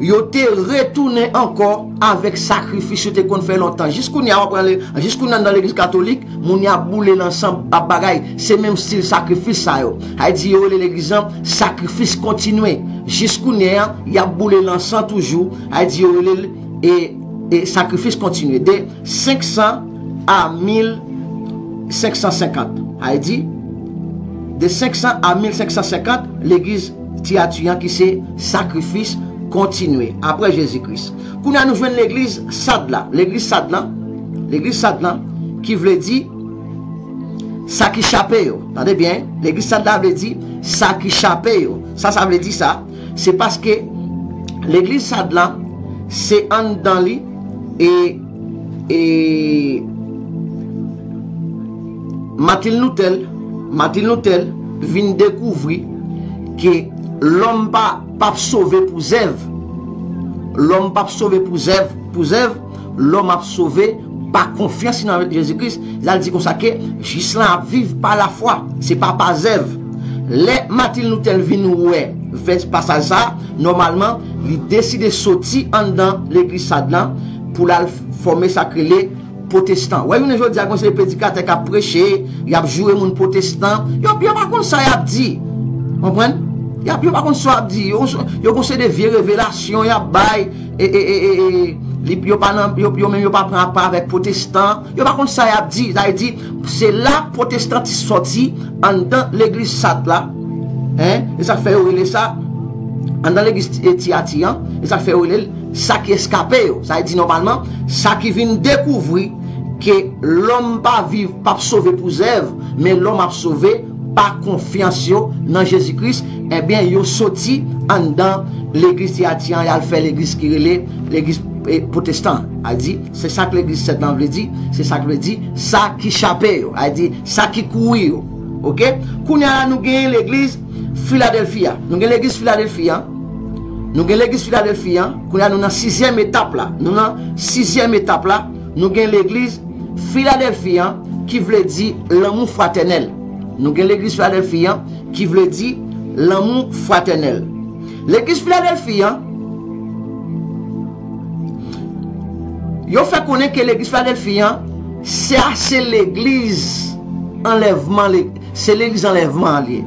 yo te retounen ankò avèk sakrifis yo te konn fè lontan. Jiskounye a, w ap pran le- jiskounye a nan legliz katolik, moun y ap boule lansan, ap bagay, se menm stil sakrifis sa yo. Sa vle di yo rele legliz lan sakrifis kontinye. Jiskounye a, y ap boule lansan toujou. Sa vle di yo rele l e, e sakrifis kontinye. De senk san a mil senk san senkant. Sa vle di, de senk san a mil senk san senkant, legliz Tiyati an ki se sakrifis kontinye apre Jezi Kris. Kounye a nou jwenn legliz Sad la. Legliz Sad la, legliz Sad la, ki vle di sa ki chape yo. Tande byen, legliz Sad la vle di sa ki chape yo. Sa sa vle di sa? Se paske legliz Sad la, se anndan li e, e Martin Luther, Martin Luther vin dekouvri ke lòm pa p ap sove pou zèv. Lòm p ap sove pou zèv, pou zèv, lòm ap sove pa konfyans li nan Jezi Kris. L al di konsa ke jis lan ap viv pa lafwa, se pa pa zèv. Lè Martin Luther vin wè vès pasaj sa a, nòmalman, li deside soti anndan legliz Sad lan pou l al fòme sa k rele pwotestan. Wè, jounen jodi a, gen yon seri de predikatè k ap preche, y ap joure moun pwotestan. Yo, yo pa konn sa y ap di. Konprann? Y ap, yo pa konn sa y ap di. Yo, yo gen yon seri de vye revelasyon y ap bay. E, e, e, e, e, li, yo pa nan, yo, yo menm yo pa pran apa avèk pwotestan. Yo pa konn sa y ap di. Sa vle di, se la pwotestantis sòti anndan legliz Sad la. Hein? E sa k fè yo rele sa, anndan legliz Ti- Tiyati an, e sa k fè yo rele l sa ki eskape yo. Sa vle di nòmalman, sa ki vin dekouvri ke lòm pa viv, p ap sove pou zèv, men lòm ap sove pa konfyans yo nan Jezi Kris, ebyen, yo soti anndan legliz Tiyati an, y al fè legliz ki rele legliz, e, pwotestan. A di, se sa k legliz Sad lan vle di, se sa k vle di, sa ki chape yo. A di, sa ki kouri yo. Ok? Kounye a la, nou genyen legliz Filadèlfi a. Nou gen legliz Filadèlfi a. Nou gen legliz Filadèlfi a. Kounye a, nou nan sizyèm etap la. Nou nan sizyèm etap la. Nou gen legliz Filadèlfi a, ki vle di lanmou fratènèl. Nou gen legliz Filadèlfi a, ki vle di lanmou fratènèl. Legliz Filadèlfi a, yo fè konnen ke legliz Filadèlfi a, se a, se legliz anlèvman, le- se legliz anlèvman an li ye.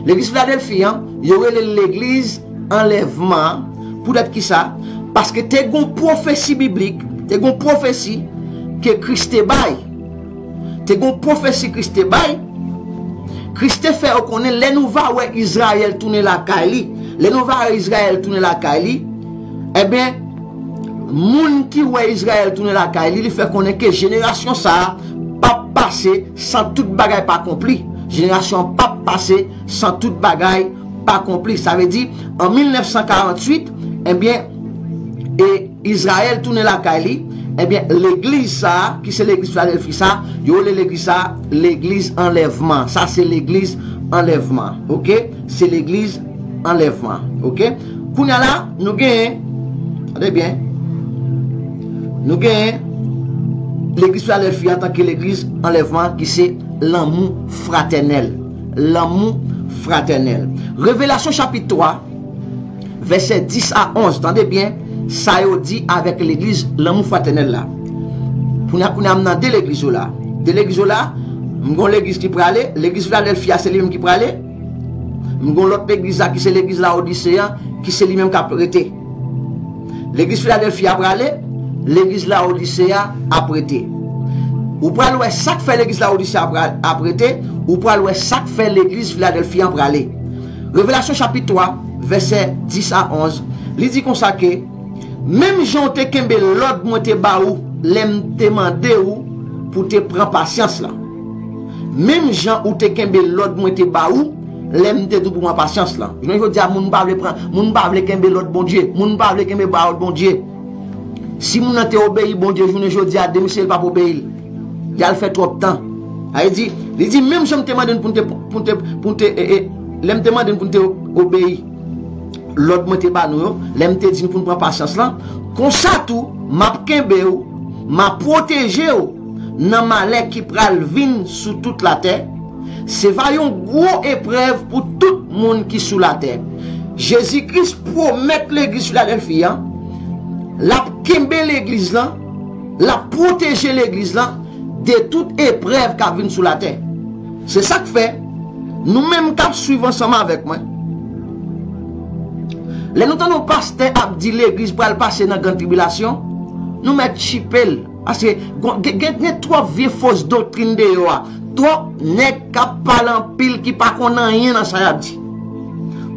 Legliz Filadèlfi a, yo rele l legliz anlèvman an. Poutèt ki sa? Paske te gon pwofesi biblik, te gon pwofesi ke Kris te bay. Te gon pwofesi Kris te bay. Kris te fè yo konnen, lè nou va wè Izrayèl tounen lakay li, lè nou va wè Izrayèl tounen lakay li, ebyen, moun ki wè Izrayèl tounen lakay li, li fè konnen ke jenerasyon sa a p ap pase san tout bagay pa konpli. Jenerasyon an p ap pase san tout bagay pa konpli. Sa vle di, an mil nèf san karanntuit, ebyen, e Izrayèl tounen lakay li, ebyen, legliz sa a, ki se legliz Filadèlfi sa a, yo rele legliz sa a legliz anlèvman. Sa se legliz anlèvman, ok? Se legliz anlèvman, ok? Kounye a la, nou genyen, tande byen, nou genyen legliz Filadèlfi antanke legliz anlèvman ki se lanmou fratènèl. Lanmou fratènèl. Revelasyon chapit twa, vèsè dis a onz, tande byen sa yo di avèk legliz lanmou fratènèl la. Kounye a, kounye a, m nan de legliz yo la. De legliz yo la, m gon legliz ki prale, legliz Filadèlfi a se li menm ki prale. M gon lòt legliz la ki se legliz Laodise a, ki se li menm k ap rete. Legliz Filadèlfi a prale, legliz Laodise a ap rete. Ou pral wè sa k fè legliz Laodise a pra- ap rete, ou pral wè sa k fè legliz Filadèlfi a prale. Revelasyon chapit twa, vèsè dis a onz, li di konsa ke, menm jan w te kenbe lòd mwen te ba ou lè m te mande ou pou te pran pasyans lan. Menm jan ou te kenbe lòd mwen te ba ou lè m te di w pou pran pasyans lan. Jounen jodi a, moun pa vle pran, moun pa vle kenbe lòd Bondye. Moun pa vle kenbe lòd Bondye. Si moun nan te obeyi Bondye jounen jodi a, demen si l p ap obeyi l. Li al fè twòp tan. Sa vle di, li di, menm jan m te mande n pou n te, pou n te, pou n te, e, e, lè m te mande n pou n te obeyi lòd mwen te ba nou yo, lè m te di n pou n pran pasyans lan, konsa tou, m ap kenbe w, m ap pwoteje w nan malè ki pral vin sou tout latè. Se va yon gwo eprèv pou tout moun ki sou latè. Jezi Kris pwomèt legliz Filadèlfi an, l ap kenbe legliz lan, l ap pwoteje legliz lan de tout eprèv k ap vin sou latè. Se sa k fè, nou menm k ap swiv ansanm avèk mwen, lè nou tande yon pastè ap di legliz pral pase nan grann tribilasyon, nou mèt chipe l. Paske gen, gen, gen twòp vye fos doktrin deyò a. Twòp nèg k ap pale anpil ki pa konn anyen nan sa y ap di.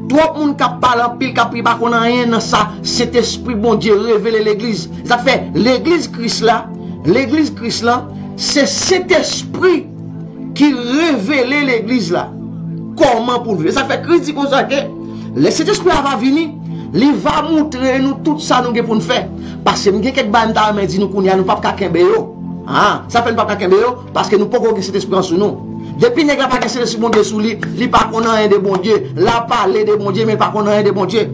Twòp moun k ap pale anpil k ap, ki pa konn anyen nan sa Sentespri Bondye revele legliz. Sa k fè legliz Kris la, legliz Kris la, se Sentespri ki revele legliz la kòman pou l viv. E sa k fè Kris di konsa ke lè Sentespri a va vini, li va moutre nou tout sa nou gen pou n fè. Paske m gen kèk bagay m ta renmen di nou kounye a, nou p ap ka kenbe yo. Ah, sa fè nou p ap ka kenbe yo, paske nou poko gen Sentespri an sou nou. Depi nèg la pa gen Sentespri Bondye sou li, li pa konn anyen de Bondye. L ap pale de Bondye, men l pa konn anyen de Bondye.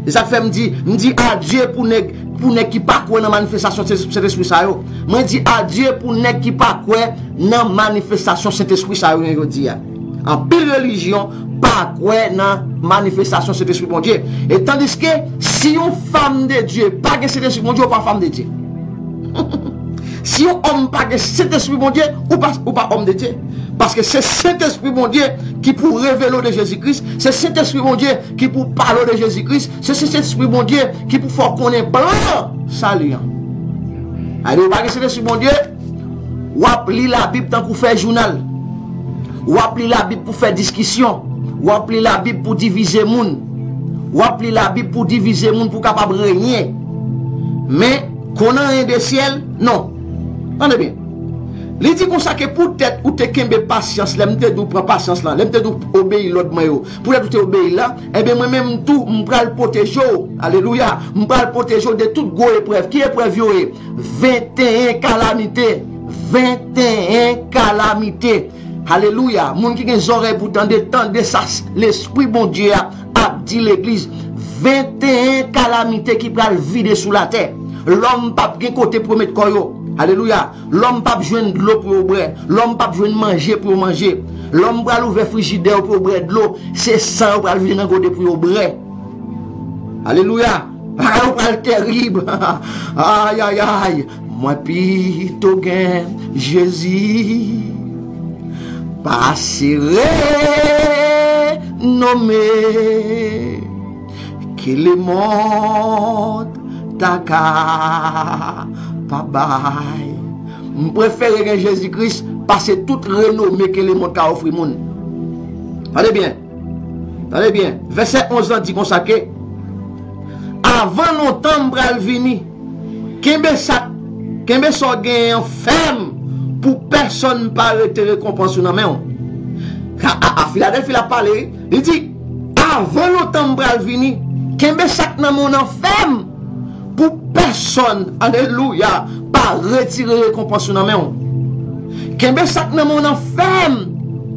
E sa k fè m di, m di adye pou nèg, pou nèg ki pa kwè nan manifestasyon Sentespri sa yo. Mwen di adye pou nèg ki pa kwè nan manifestasyon Sentespri sa yo jodi a. Anpil relijyon pa kwè nan manifestasyon Sentespri Bondye. E tandiske, si yon fanm de Dye pa gen Sentespri Bondye, ou pa fanm de Dye. Si yon òm pa gen Sentespri Bondye, ou pa, ou pa òm de Dye. Paske se Sentespri Bondye ki pou revele w de Jezi Kris, se Sentespri Bondye ki pou pale w de Jezi Kris, se Sentespri Bondye ki pou fè w konnen plan sali an. Ade, ou pa gen Sentespri Bondye, w ap li Labib tankou fèy jounal. W ap li Labib pou fè diskisyon. W ap li Labib pou divize moun. W ap li Labib pou divize moun pou w kapab renye. Men, konn anyen de syèl, non. Tande byen. Li di konsa ke poutèt ou te kenbe pasyans, lè m te di w pran pasyans lan, lè m te di w obeyi lòd mwen yo, poutèt ou te obeyi la, ebyen mwen menm tou, m pral pwoteje w. Alelouya. M pral pwoteje w de tout gwo eprèv. Ki eprèv yo ye? Venteyen kalamite. Venteyen kalamite. Alelouya. Moun ki gen zòrèy pou tande, tande sa s-, Lespri Bondye a ap di legliz. Venteyen kalamite ki pral vide sou latè. Lòm p ap gen kote pou yo met kò yo. Alelouya. Lòm p ap jwenn dlo pou yo bwè. Lòm p ap jwenn manje pou yo manje. Lòm pral ouvè frijidè yo pou yo bwè dlo. Se san yo pral vide nan gode pou yo bwè. Alelouya. Bagay yo pral terib. Ay, ay, ay. Mwen pito gen Jezi. Pase renome ke lemond ta ka pa bay. M prefere gen Jezi Kris pase tout renome ke lemond ka ofri moun. Tande byen. Tande byen. Vèsè onz lan di konsa ke, avan lontan m pral vini. Kenbe sa, kenbe sa w genyen an fèm pou pèsonn pa rete rekonpans ou nan men w. A, a, a Filadèlfi l ap pale, wi. Li di, avan lontan m pral vini, kenbe sa k nan men w nan fèm pou pèsonn, alelouya, pa retire rekonpans ou nan men w. Kenbe sa k nan men w nan fèm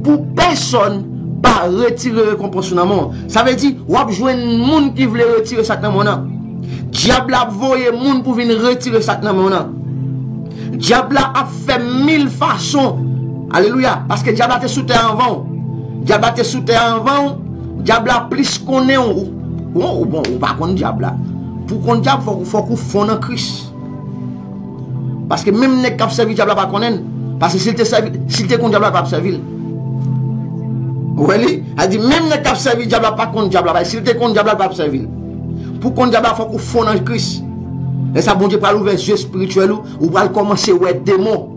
pou pèsonn pa retire rekonpans ou nan men w. Sa vle di, w ap jwenn moun ki vle retire sa k nan men w nan. Dyab la ap voye moun pou vin retire sa k nan men w nan. Dyab la ap fè mil fason. Alelouya. Paske dyab la te sou tè a anvan w. Dyab la te sou tè a anvan w. Dyab la plis konnen w. Bon, ou, bon, ou pa konn dyab la. Pou konn dyab, fòk, fòk ou fon nan Kris. Paske menm nèg k ap sèvi dyab la pa konnen l. Paske si l te sèvi, si l te konn dyab la, l pa t ap sèvi l. Ou wè li? A di, menm nèg k ap sèvi dyab la pa konn dyab la. Paske si l te konn dyab la, l pa t ap sèvi l. Pou konn dyab la, fòk ou fon nan Kris. Lè sa, Bondye pral ouvè zye espirityèl ou, ou pral kòmanse wè demon.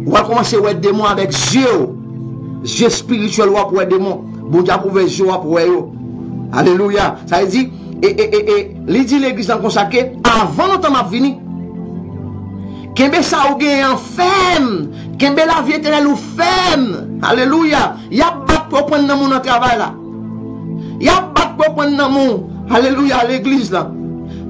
Ou pral kòmanse wè demon avèk zye w. Zye espirityèl, w ap wè demon. Bondye ap ouvè zye w, w ap wè yo. Alelouya. Sa vle di, e, e, e, e, li di legliz lan konsa ke, avan lontan m ap vini. Kenbe sa ou genyen an fèm. Kenbe lavi etènèl ou fèm. Alelouya. Y ap bat pou yo pran nan men w nan travay la. Y ap bat pou yo pran nan men w. Alelouya, legliz la.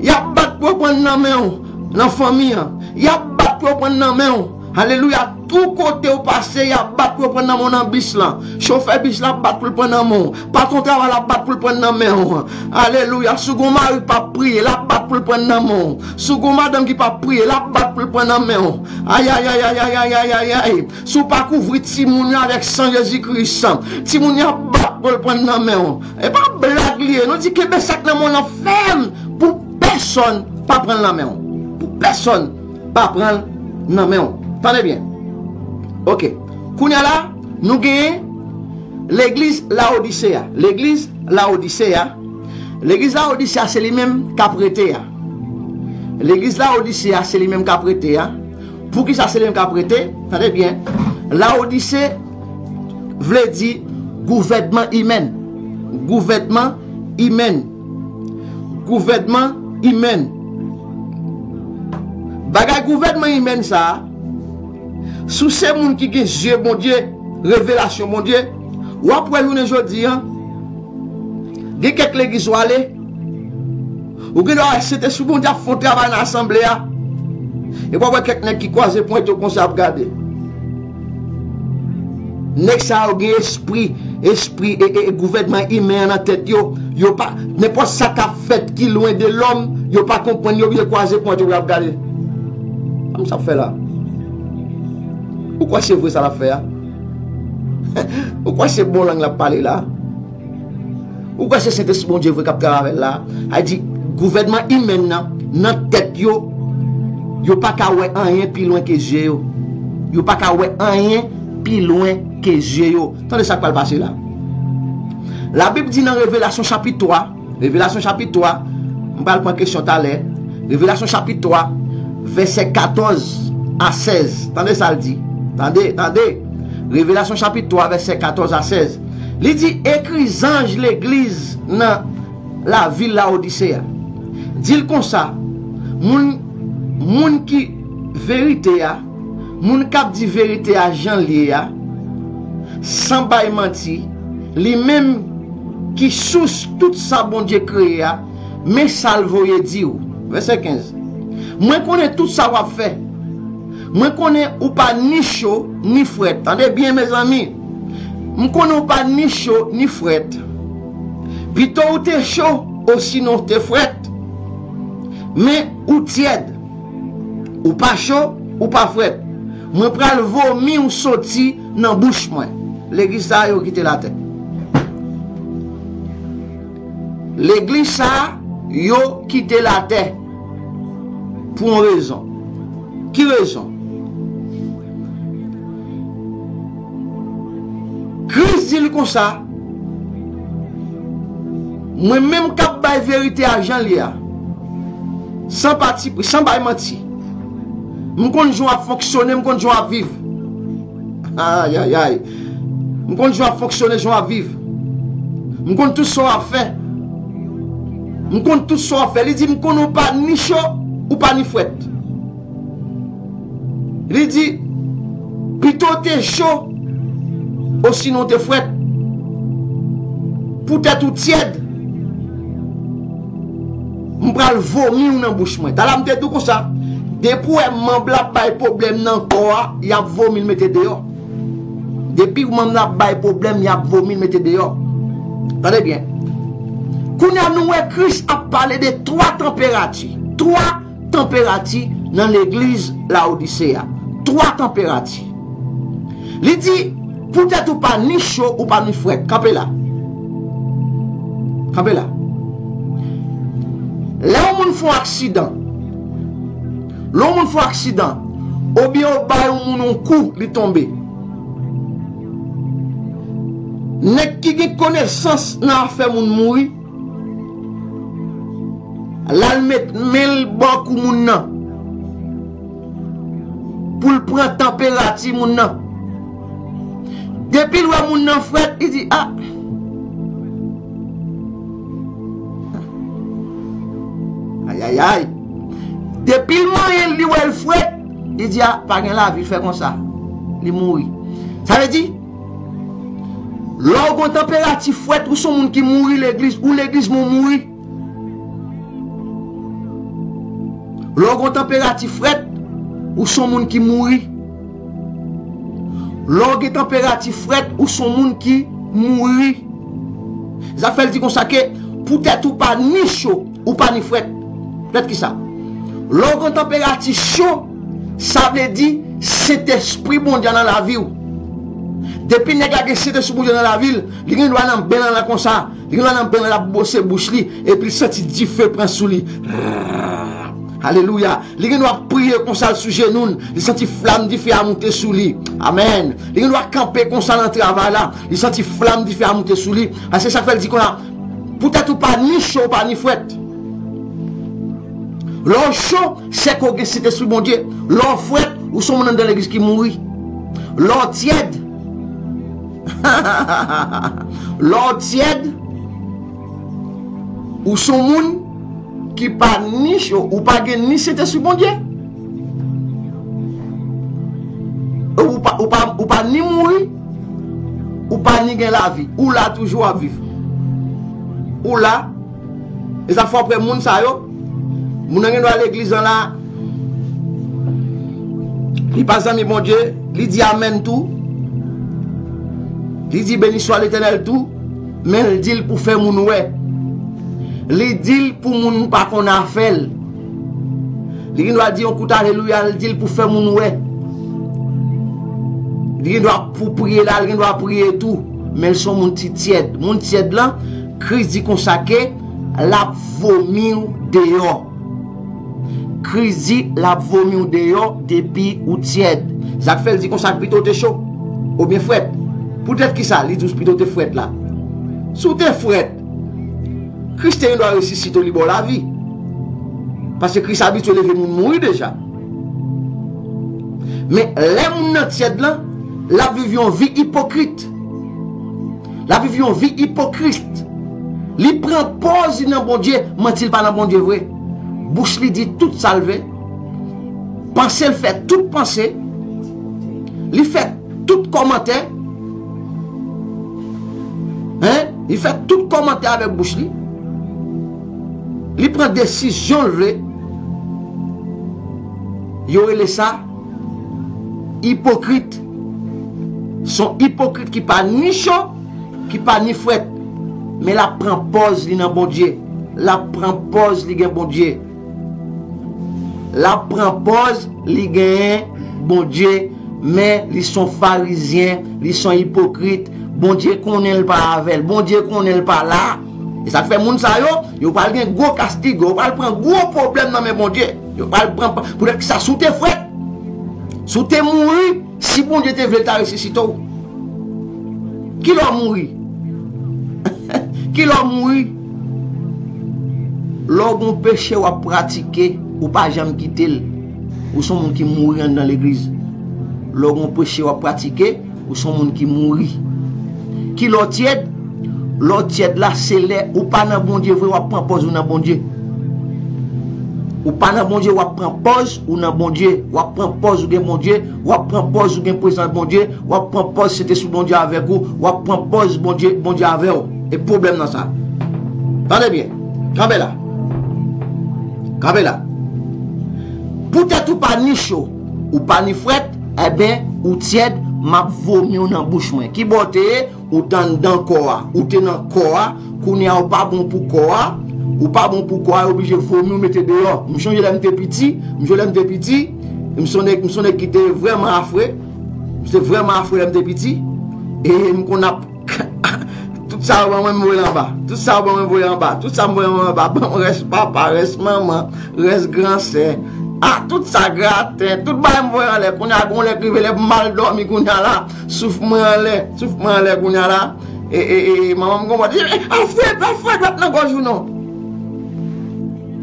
Y ap bat pou yo pran nan men w. nan fanmi an. Y ap bat pou yo pran nan men w. Alelouya. Tou kote w pase, y ap bat pou yo pran nan men w nan bis lan. Chofè bis la ap bat pou l pran nan men w. Patwon travay la ap bat pou l pran nan men w. Alelouya. Si w gen yon mari k p ap priye, l ap bat pou l pran nan men w. Si w gen yon madanm ki p ap priye, l ap bat pou l pran nan men w. Ayayayayayayayay. Si w pa kouvri timoun yo avèk san Jezi Kris, timoun yo ap bat pou l pran nan men w. E pa blag li ye, nou di kenbe sa k nan men w lan fèm pou pèsonn pa pran l nan men w. Pou pèsonn pa pran l nan men w. Tande byen. Oke. Kounye a la, nou genyen legliz Lawodise a. Legliz Lawodise a. Legliz Lawodise a, se li menm k ap rete a. Legliz Lawodise a, se li menm k ap rete a. Poukisa se li menm k ap rete? Tande byen. Lawodise vle di gouvènman imèn. Gouvènman imèn. Gouvènman imèn. Bagay gouvènman imèn sa a, si w se moun ki gen zye Bondye, revelasyon Bondye, w ap wè jounen jodi a, gen kèk legliz w ale, ou gen dwa wè Sentespri Bondye ap fè yon travay nan asanble a. Epi w ap wè kèk nèg ki kwaze pwent yo konsa ap gade. Nèg sa yo gen espri, espri e, e, e gouvènman imen an nan tèt yo. Yo pa, nenpòt sa k ap fèt ki lwen de lòm, yo pa konprann, yo byen kwaze pwent yo, y ap gade. Sa m sa ap fè la? Ou kwè se vre sa l ap fè a? Ou kwè se bon lang l ap pale la? Ou kwè se Sentespri Bondye vre k ap travay avè l la? A di, gouvènman imèn nan, nan tèt yo, yo pa ka wè anyen pi lwen ke zye yo. Yo pa ka wè anyen pi lwen ke zye yo. Tande sa k pral pase la. Labib di nan Revelasyon chapit twa, Revelasyon chapit twa, m pral pran kesyon talè. Revelasyon chapit twa, vèsè katòz a sèz. Tande sa l di. Tande, tande. Revelasyon chapit twa, vèsè katòz a sèz. Li di, ekri zanj legliz nan lavil Lawodise a. Di l konsa, moun, moun ki verite a, moun k ap di verite a jan l ye a, san bay manti, li menm ki sous tout sa Bondye kreye a, men sa l voye di w. Vèsè kenz. Mwen konnen tout sa w ap fè. Mwen konnen ou pa ni cho, ni frèt. Tande byen, mezanmi. M konnen ou pa ni cho, ni frèt. Pito ou te cho, osinon ou te frèt. Men ou tyèd. Ou pa cho, ou pa frèt. Mwen pral vomi w soti nan bouch mwen. Legliz sa a, yo kite latè. Legliz sa a, yo kite latè pou yon rezon. Ki rezon? Kris di l konsa, mwen menm k ap bay verite a jan l ye a, san patipri, san bay manti. M konn jan w ap fonksyone, m konn jan w ap viv. Ayayay. M konn jan w ap fonksyone, jan w ap viv. M konn tout sa w ap fè. M konn tout sa w ap fè. Li di, m konn ou pa ni cho, ou pa ni frèt. Li di, pito w te cho, osinon w te frèt. Poutèt ou tyèd, m pral vomi w nan bouch mwen. Talè a m te di w konsa, depi w wè manm la ap bay pwoblèm nan kò a, y ap vomi l mete deyò. Depi manm la ap bay pwoblèm, y ap vomi l mete deyò. Tande byen. Kounye a, nou wè Kris ap pale de twa tanperati. Twa tanperati nan legliz Lawodise a. Twa tanperati. Li di, poutèt ou pa ni cho, ou pa ni frèt. Kanpe la. Kanpe la. Lè yon moun fè yon aksidan, lè yon moun fè yon aksidan, oubyen yo bay yon moun yon kou, li tonbe. Nèg ki gen konesans nan afè moun mouri, l al met men l bò kou moun nan pou l pran tanperati moun nan. Depi l wè moun nan frèt, li di, a, ayayay. Depi l manyen l, li wè l frèt, li di, a, pa gen lavi, l fè konsa. Li mouri. Sa vle di, lè w gen tanperati frèt, ou se yon moun ki mouri legliz, ou legliz men w mouri. Lè w gen tanperati frèt, ou se yon moun ki mouri. Lè w gen tanperati frèt, ou se yon moun ki mouri. Sa fè l di konsa ke poutèt ou pa ni cho, ou pa ni frèt. Poutèt ki sa? Lè w gen tanperati cho, sa vle di Sentespri Bondye nan lavi w. Depi nèg la gen Sentespri Bondye nan lavi l, li gen dwa nan bèl lan konsa. Li gen dwa nan bèl lan, l ap bwose bouch li, epi l santi dife pran sou li. Alelouya. Li gen dwa priye konsa l sou jenou l, li santi flam dife a moute sou li. Amèn. Li gen dwa kanpe konsa nan travay la, li santi flam dife a moute sou li. A se sa k fè l di konsa, poutèt ou pa ni cho, ou pa ni frèt. Lè w cho, se ke w gen Sentespri Bondye. Lè w frèt, ou se yon moun anndan legliz ki mouri. Lè w tyèd, lè w tyèd, ou se yon moun ki pa ni cho, ou pa gen ni Sentespri Bondye. Ou pa, ou pa, ou pa ni mouri, ou pa ni gen lavi. Ou la toujou ap viv. Ou la. E sa fè w prè moun sa yo. Moun nan gen dwa legliz lan la. Li pa zanmi Bondye. Li di amèn tou. Li di beni swa Letènèl tou. Men l di l pou fè moun wè. Li di l pou moun pa konn afè l. Li gen dwa di yon kout alelouya, li di l pou fè moun wè. Li gen dwa pou priye la, li gen dwa priye tou. Men l se yon moun ki tyèd. Moun tyèd lan, Kris di konsa ke l ap vomi w deyò. Kris di l ap vomi w deyò depi ou tyèd. Sa k fè l di konsa ke pito w te cho oubyen frèt. Poutèt ki sa li di w pito w te frèt la? Si w te frèt, Kris te gen dwa resisite w, li ba w lavi. Paske Kris abitye leve moun mouri deja. Men lè moun nan tyèd lan, l ap viv yon vi ipokrit. L ap viv yon vi ipokrit. Li pran pòz li nan Bondye, manti l pa nan Bondye vre. Bouch li di tout sa l vle. Panse l fè tout panse. Li fè tout kòmantè. Hein? Li fè tout kòmantè avèk bouch li. Li pran desizyon l vle. Yo rele sa ipokrit. Se yon ipokrit ki pa ni cho, ki pa ni frèt. Men l ap pran pòz li nan Bondye. L ap pran pòz li gen Bondye. L ap pran pòz li genyen Bondye, men li se yon farizyen, li se yon ipokrit. Bondye konnen l pa avè l. Bondye konnen l pa la. E sa k fè moun sa yo, yo pral gen gwo kastigo, yo pral pran gwo pwoblèm nan men Bondye. Yo pral pran, poutèt ki sa, si w te frèt, si w te mouri, si Bondye te vle, l ta resisite w. Kilè w mouri? Kilè w mouri? Lè w gon peche w ap pratike, ou pa janm kite l. Ou se yon moun ki mouri anndan legliz. Lè w gon peche w ap pratike, ou se yon moun ki mouri. Kilè w tyèd? Lè w tyèd la, se lè ou pa nan Bondye vre, w ap pran pòz ou nan Bondye. Ou pa nan Bondye, w ap pran pòz ou nan Bondye. W ap pran pòz ou gen Bondye, w ap pran pòz ou gen prezans Bondye, w ap pran pòz Sentespri Bondye avèk ou, w ap pran pòz Bondye, Bondye avè w. E pwoblèm nan sa. Tande byen. Kanpe la. Kanpe la. Poutèt ou pa ni cho, ou pa ni frèt, enben, ou tyèd, m ap vomi w nan bouch mwen. Kibò w te ye? Ou t anndan kò a. Ou te nan kò a, kounye a ou pa bon pou kò a. Ou pa bon pou kò a, yo oblije vomi w mete deyò. M chonje lè m te piti, m chonje lè m te piti, m se yon nèg, m se yon nèg ki te vrèman afre. M te vrèman afre lè m te piti. E m konn ap tout sa yo ban mwen, m voye l anba. Tout sa yo ban mwen, m voye anba. Tout sa m voye anba, ban m rès papa, rès manman, rès gran sè. A, tout sa graten, tout bagay m voye anlè. Kounye a, gon lè k rive lè m mal dòmi, kounye a la, souf mwen anlè, souf mwen anlè kounye a la. E, e, e, manman m konprann. Di, "Al fouye, al fouye dwèt nan gòj ou non."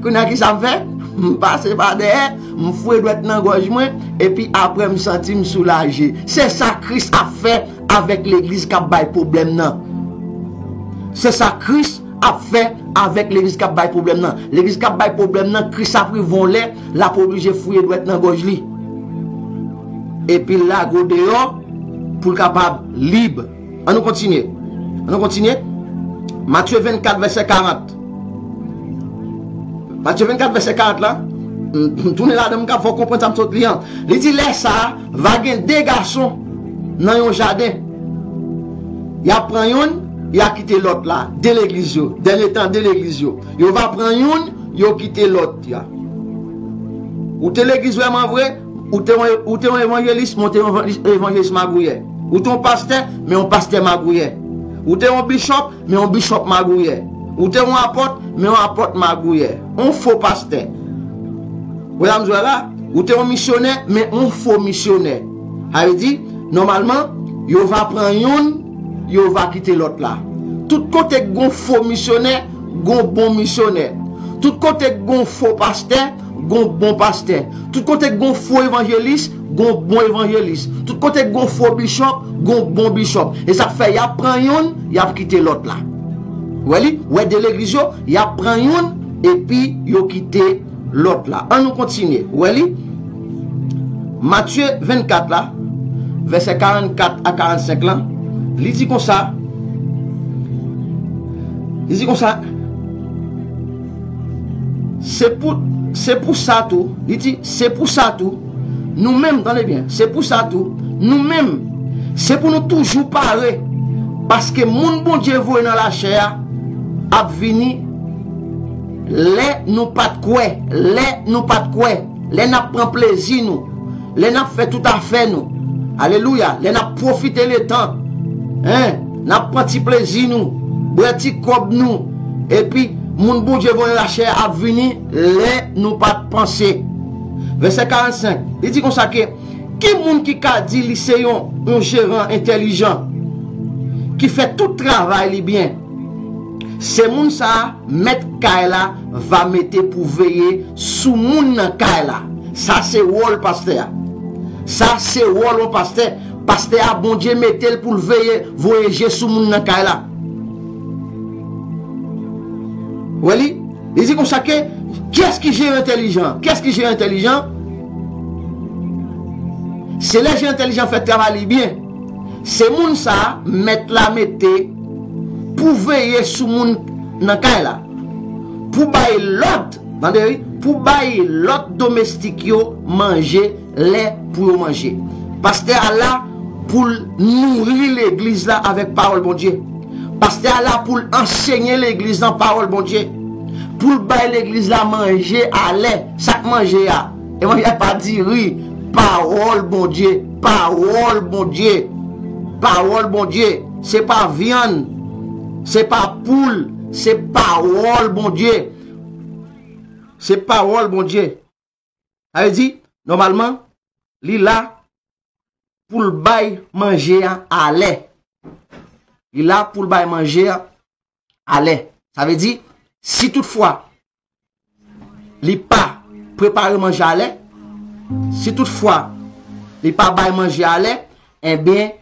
Kounye a, ki sa m fè? M pase pa dèyè, m fouye dwèt nan gòj mwen, epi apre m santi m soulaje. Se sa Kris ap fè avèk legliz k ap bay pwoblèm nan. Se sa Kris ap fè avèk legliz k ap bay pwoblèm nan. Legliz k ap bay pwoblèm nan, Kris ap rive yon lè, l ap oblije fouye dwèt nan gòj li. Epi l lage w deyò pou l kapab lib. An nou kontinye. An nou kontinye. Matye vennkat, vèsè karant. Matye vennkat, vèsè karant la. M tounen ladan, m ka fè w konprann sa m sot li an. Li di, lè sa a, va gen de gason nan yon jaden. Y a pran youn, y a kite lòt la. De legliz yo. Dènye tan, de legliz yo. Yo va pran youn, yo kite lòt la. Ou te legliz vrèman vre, ou te yon, ou te yon evanjelis, men ou te yon evanjelis, evanjelis magouyè. Ou te yon pastè, men yon pastè magouyè. Ou te yon bishop, men yon bishop magouyè. Ou te yon apòt, men yon apòt magouyè. Yon fo pastè. Ou wè sa m di w la? Ou te yon misyonè, men yon fo misyonè. Sa vle di, nòmalman, yo va pran youn, yo va kite lòt la. Tout kote k gon fo misyonè, gon bon misyonè. Tout kote k gon fo pastè, gon bon pastè. Tout kote k gon fo evanjelis, gon bon evanjelis. Tout kote k gon fo bishop, gon bon bishop. E sa k fè y ap pran youn, y ap kite lòt la. Ou wè li? Ou wè de legliz yo, y ap pran youn, epi yo kite lòt la. Ann nou kontinye. Ou wè li? Matye vennkat la, vèsè karannkat a karannsenk lan, li di konsa, li di konsa, se pou, se pou sa tou, li di, se pou sa tou, nou menm, tande byen, se pou sa tou, nou menm, se pou nou toujou pare, paske moun Bondye voye nan lachè a ap vini lè nou pa t kwè, lè nou pa t kwè, lè n ap pran plezi nou, lè n ap fè tout afè nou. Alelouya, lè n ap pwofite letan. Hein, n ap pran ti plezi nou, bwè ti kòb nou. Epi, moun Bondye voye lachè a ap vini lè nou pa t panse. Vèsè karannsenk, li di konsa ke, ki moun ki ka di li se yon, yon jeran entèlijan, ki fè tout travay li byen? Se moun sa a, mèt kay la va mete pou veye sou moun nan kay la. Sa se wòl pastè a. Sa se wòl yon pastè. Pastè a, Bondye mete l pou l veye, voye je sou moun nan kay la. Ou wè li? Li di konsa ke, kiyès ki jeran entèlijan? Kiyès ki jeran entèlijan? Se lè jeran entèlijan fè travay li byen. Se moun sa a, mèt la mete pou veye sou moun nan kay la. Pou bay lòd, tande wi, pou bay lòt domestik yo manje lè pou yo manje. Pastè a la pou l nouri legliz la avèk pawòl Bondye. Pastè a la pou l ansenye legliz lan pawòl Bondye. Pou l bay legliz la manje alè. Sa k manje a? E manje a pa diri. Pawòl Bondye. Pawòl Bondye. Pawòl Bondye. Se pa vyann. Se pa poul. Se pawòl Bondye. Se pawòl Bondye. Sa vle di, nòmalman, li la pou l bay manje a alè. Li la pou l bay manje a alè. Sa vle di, si toutfwa li pa prepare manje alè, si toutfwa li pa bay manje alè, ebyen,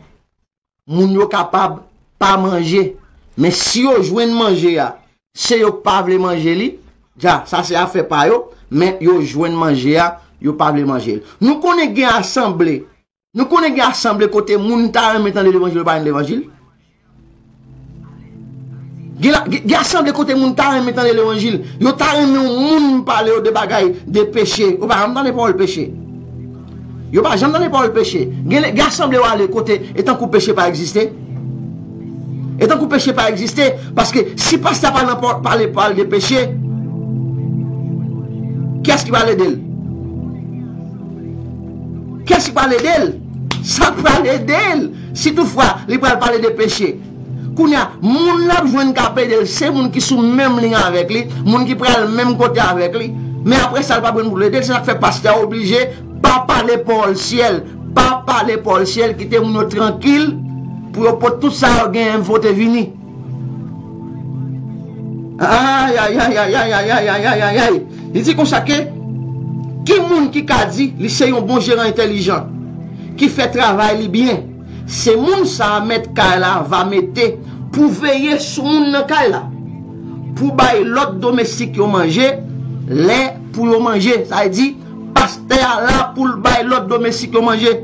moun yo kapab pa manje. Men si yo jwenn manje a, se yo k pa vle manje li, dja, sa se afè pa yo, men yo jwenn manje a, yo pa vle manje l. Nou konnen gen asanble, nou konnen gen asanble kote moun ta renmen tande levanjil, yo pa renmen levanjil. Gen, la, gen, gen asanble kote moun ta renmen tande levanjil. Yo ta renmen yon moun pale yo de bagay, de peche. Yo pa janm tande pawòl peche. Yo pa janm tande pawòl peche. Gen, gen asanble w ale kote, e tankou peche pa egziste. E tankou peche pa egziste. Paske si pastè pa nan pa-, pale, pale de peche, kiyès ki pale de l? Kiyès ki pral ede l? Sa k pral ede l? Si toutfwa li pral pale de peche. Kounye a, moun l ap jwenn k ap ede l, se moun ki sou menm liy avèk li, moun ki pral menm kote avèk li. Men apre sa, l p ap jwenn pou l ede l. Se sa k fè pastè a oblije pa pale pawòl syèl, pa pale pawòl syèl, kite moun yo trankil pou yo pot tout sa yo genyen pou te vini. Ay, ay, ay. Li di konsa ke, ki moun ki ka di li se yon bon jeran entèlijan, ki fè travay li byen? Se moun sa a mèt kay la va mete pou veye sou moun nan kay la, pou bay lòt domestik yo manje, lè pou yo manje. Sa vle di, pastè a la pou l bay lòt domestik yo manje.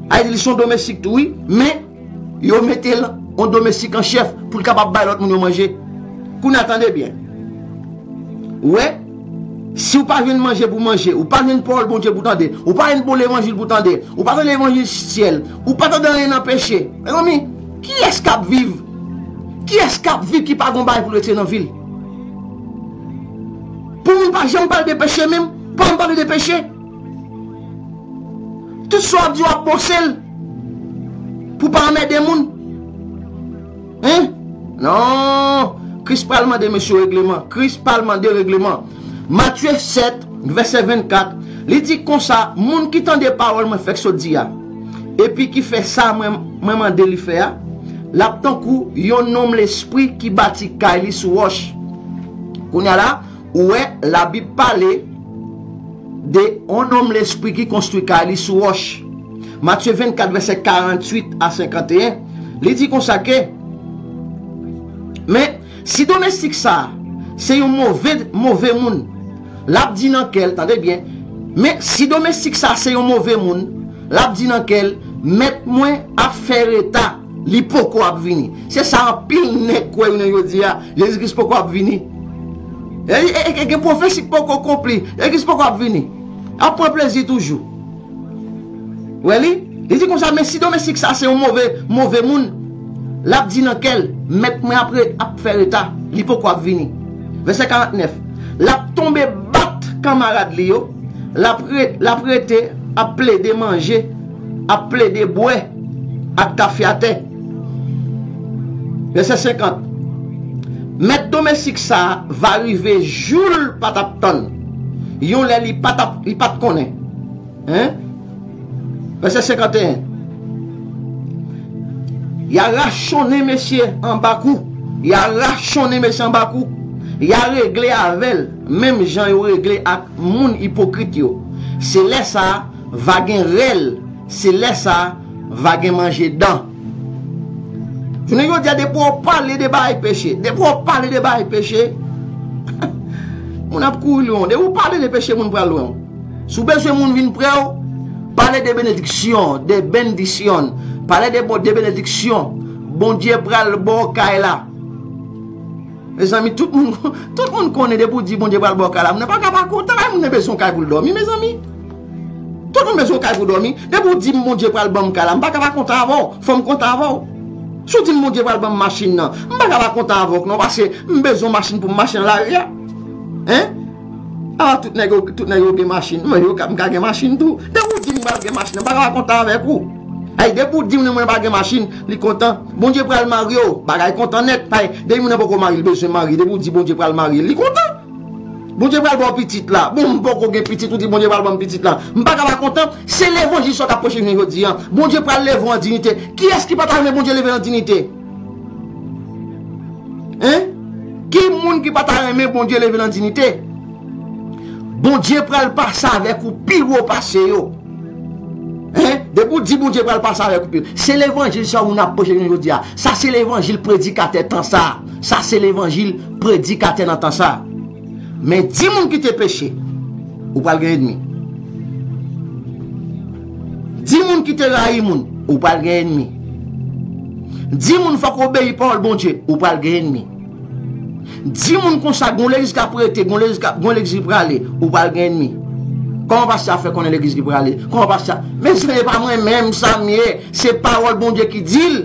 Sa vle di, li se yon domestik tou, wi, men yo mete l yon domestik an chèf pou l kapab bay lòt moun yo manje. Kounye a, tande byen. Ou wè, Si w pa jwenn manje pou manje, ou pa jwenn pawòl Bondye pou tande, ou pa jwenn bon levanjil pou tande, ou pa tande levanjil syèl, ou pa tande anyen nan peche, mezanmi, kiyès k ap viv? Kiyès k ap viv ki pa gon bagay pou l retire nan vi l? Pou moun pa janm pale de peche menm, pa janm pale de peche. Tout sa w ap di, w ap bose l pou pa anmède moun. Hein? Non. Kris pral mande mesye regleman. Kris pral mande regleman. Matye sèt, vèsè vennkat, li di konsa, moun ki tande pawòl mwen fèk sot di a, epi ki fè sa mwen, mwen mande li fè a, l ap tankou yon nonm lespri ki bati kay li sou wòch. Kounye a la, ou wè, Labib pale de yon nonm lespri ki konstwi kay li sou wòch. Matye vennkat, vèsè karanntuit a senkanteyen, li di konsa ke, men si domestik sa a se yon move, move moun, l ap di nan kè l, tande byen, men si domestik sa a se yon move moun, l ap di nan kè l, mèt mwen ap fè reta, li poko ap vini. Se sa anpil nèg kwè jounen jodi a, Jezi Kris poko ap vini. E, e, e, e gen pwofesi k poko konpli, Jezi Kris poko ap vini. Ap pran plezi toujou. Wè li? Li di konsa, men si domestik sa se yon move, move moun, l ap di nan kè l, mèt mwen ap re-, ap fè reta, li poko ap vini. Vèsè karantnèf, l ap tonbe bat kanmarad li yo, l ap re-, l ap rete ap plede manje, ap plede bwè ak tafyatè. Vèsè senkant, mèt domestik sa a va rive jou l pa t ap tann, yon lè li pa t ap, li pa t konnen. Hein? Vèsè senkanteyen. Y a rachonnen mesye anba kou. Y a rachonnen mesye anba kou. Y a regle avè l, menm jan yo regle ak moun ipokrit yo. Se lè sa a va gen rèl, se lè sa a va gen manje dan. Jounen jodi a, depi w pale de bagay peche, depi w pale de bagay peche, moun ap kouri lwen w. Depi w pale de peche, moun pral lwen w. Si w bezwen moun vin pre w, pale de benediksyon, de bendisyon. Pale de, bon, de benediksyon. Bondye pral ba w kay la. Mezanmi, tout moun, tout moun konnen depi w di Bondye pral ba w kay la, moun nan pa ka pa kontan, la moun nan bezwen yon kay pou l dòmi, mezanmi. Tout moun bezwen yon kay pou dòmi. Depi w di m Bondye pral ban m kay la, m pa ka pa kontan avè w. Fò m kontan avè w. Si w di m Bondye pral ban m machin nan, m pa ka pa kontan avè w non, paske m bezwen yon machin pou m mache nan lari a. Hein? Ala tout nèg yo, tout nèg yo gen machin. Mwen yo ka, m ka gen machin tou. Depi w di m pral gen machin, m pa ka pa kontan avèk ou. Ay, depi w di m mwen pral gen machin, li kontan. Bondye pral marye w, bagay kontan nèt. Ay, depi moun nan poko marye, li bezwen marye. Depi w di Bondye pral marye, li kontan. Bondye pral ba w pitit la. Bon, m poko gen pitit, ou di Bondye pral ban m pitit la. M pa ka pa kontan. Se levanjil sa w t ap preche jounen jodi a. Bondye pral leve w an dinite. Kiyès ki pa ta renmen Bondye leve l an dinite? Hein? Ki moun ki pa ta renmen Bondye leve l an dinite? Bondye pral pase avèk ou pi wo pase yo. Hein? Depi w di Bondye pral pase avèk ou pi wo. Se levanjil sa moun ap preche jounen jodi a. Sa se levanjil predikatè tan sa. Sa se levanjil predikatè nan tan sa. Men di moun ki te peche, ou pral gen ènmi. Di moun ki te rayi moun, ou pral gen ènmi. Di moun fòk obeyi pawòl Bondye, ou pral gen ènmi. Di moun konsa, gon legliz k ap rete, gon legliz k ap, gon legliz ki prale, ou pral gen ènmi. Kòman pastè a fè konnen legliz ki prale? Kòman pastè a... Mezanmi, e pa mwen menm sa m ye, se pawòl Bondye ki di l.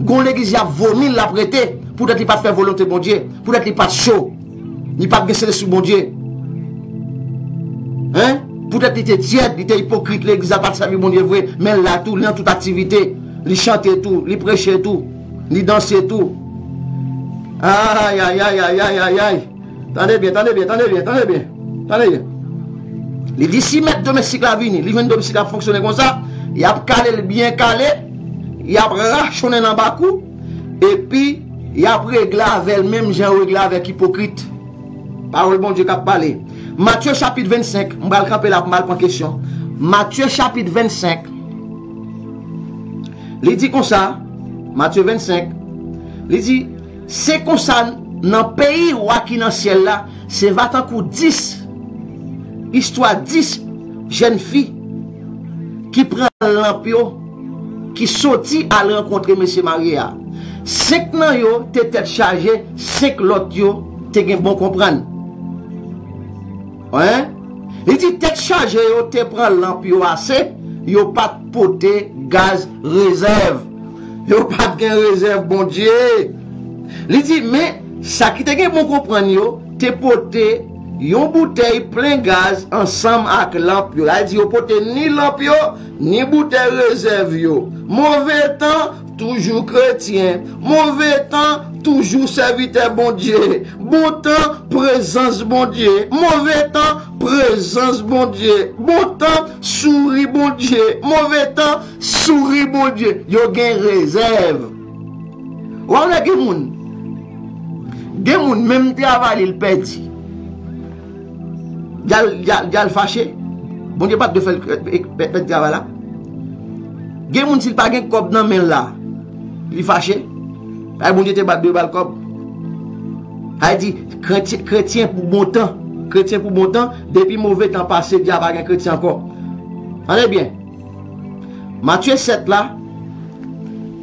Gon legliz y ap vomi l, l ap rete, poutèt li pa t fè volonte Bondye, poutèt li pa t cho. Li pa t gen Sentespri Bondye. Hein? Poutèt li te tyèd, li te ipokrit, legliz la pa t sèvi Bondye vre, men l la tou, li nan tout aktivite. Li chante tou, li preche tou, li danse tou. Ay, ay, ay, ay, ay, ay, ay. Tande byen, tande byen, tande byen, tande byen. Tande byen. Li di si mèt domestik la vini, li jwenn domestik la ap fonksyone konsa, y ap kale l byen kale, y ap rachonnen l anba kou, epi y ap regle avè l menm jan yo regle avèk ipokrit. Pawòl Bondye k ap pale. Matye chapit vennsenk, m pral kanpe la pou m al pran kesyon. Matye chapit vennsenk, li di konsa, Matye vennsenk, li di, se konsa nan peyi wa ki nan syèl la, se va tankou dis, istwa dis jèn fi ki pran lanp yo, ki soti al rankontre mesye marye a. Senk nan yo te tèt chaje, senk lòt yo te gen bon konprann. Hein? Li di tèt chaje yo te pran lanp yo ase, yo pa t pote gaz rezèv. Yo pa t gen rezèv Bondye. Li di, men sa ki te gen bon konprann yo, te pote yon boutèy plen gaz ansanm ak lanp yo. Sa vle di yo pote ni lanp yo, ni boutèy rezèv yo. Move tan, toujou kretyen. Move tan, toujou sèvitè Bondye. Bon tan, prezans Bondye. Move tan, prezans Bondye. Bon tan, souri Bondye. Move tan, souri Bondye. Yo gen rezèv. Ou wè gen moun, gen moun menm travay li l pèdi. L al, l al, l al fache. Bondye pa t dwe fè l pèdi travay la. Gen moun si l pa gen kòb nan men l la, li fache. Ay Bondye te ba l dwe ba l kòb. Ay di kretyen, kretyen pou bon tan. Kretyen pou bon tan. Depi move tan pase, di a pa gen kretyen ankò. Tande byen. Matye sèt la,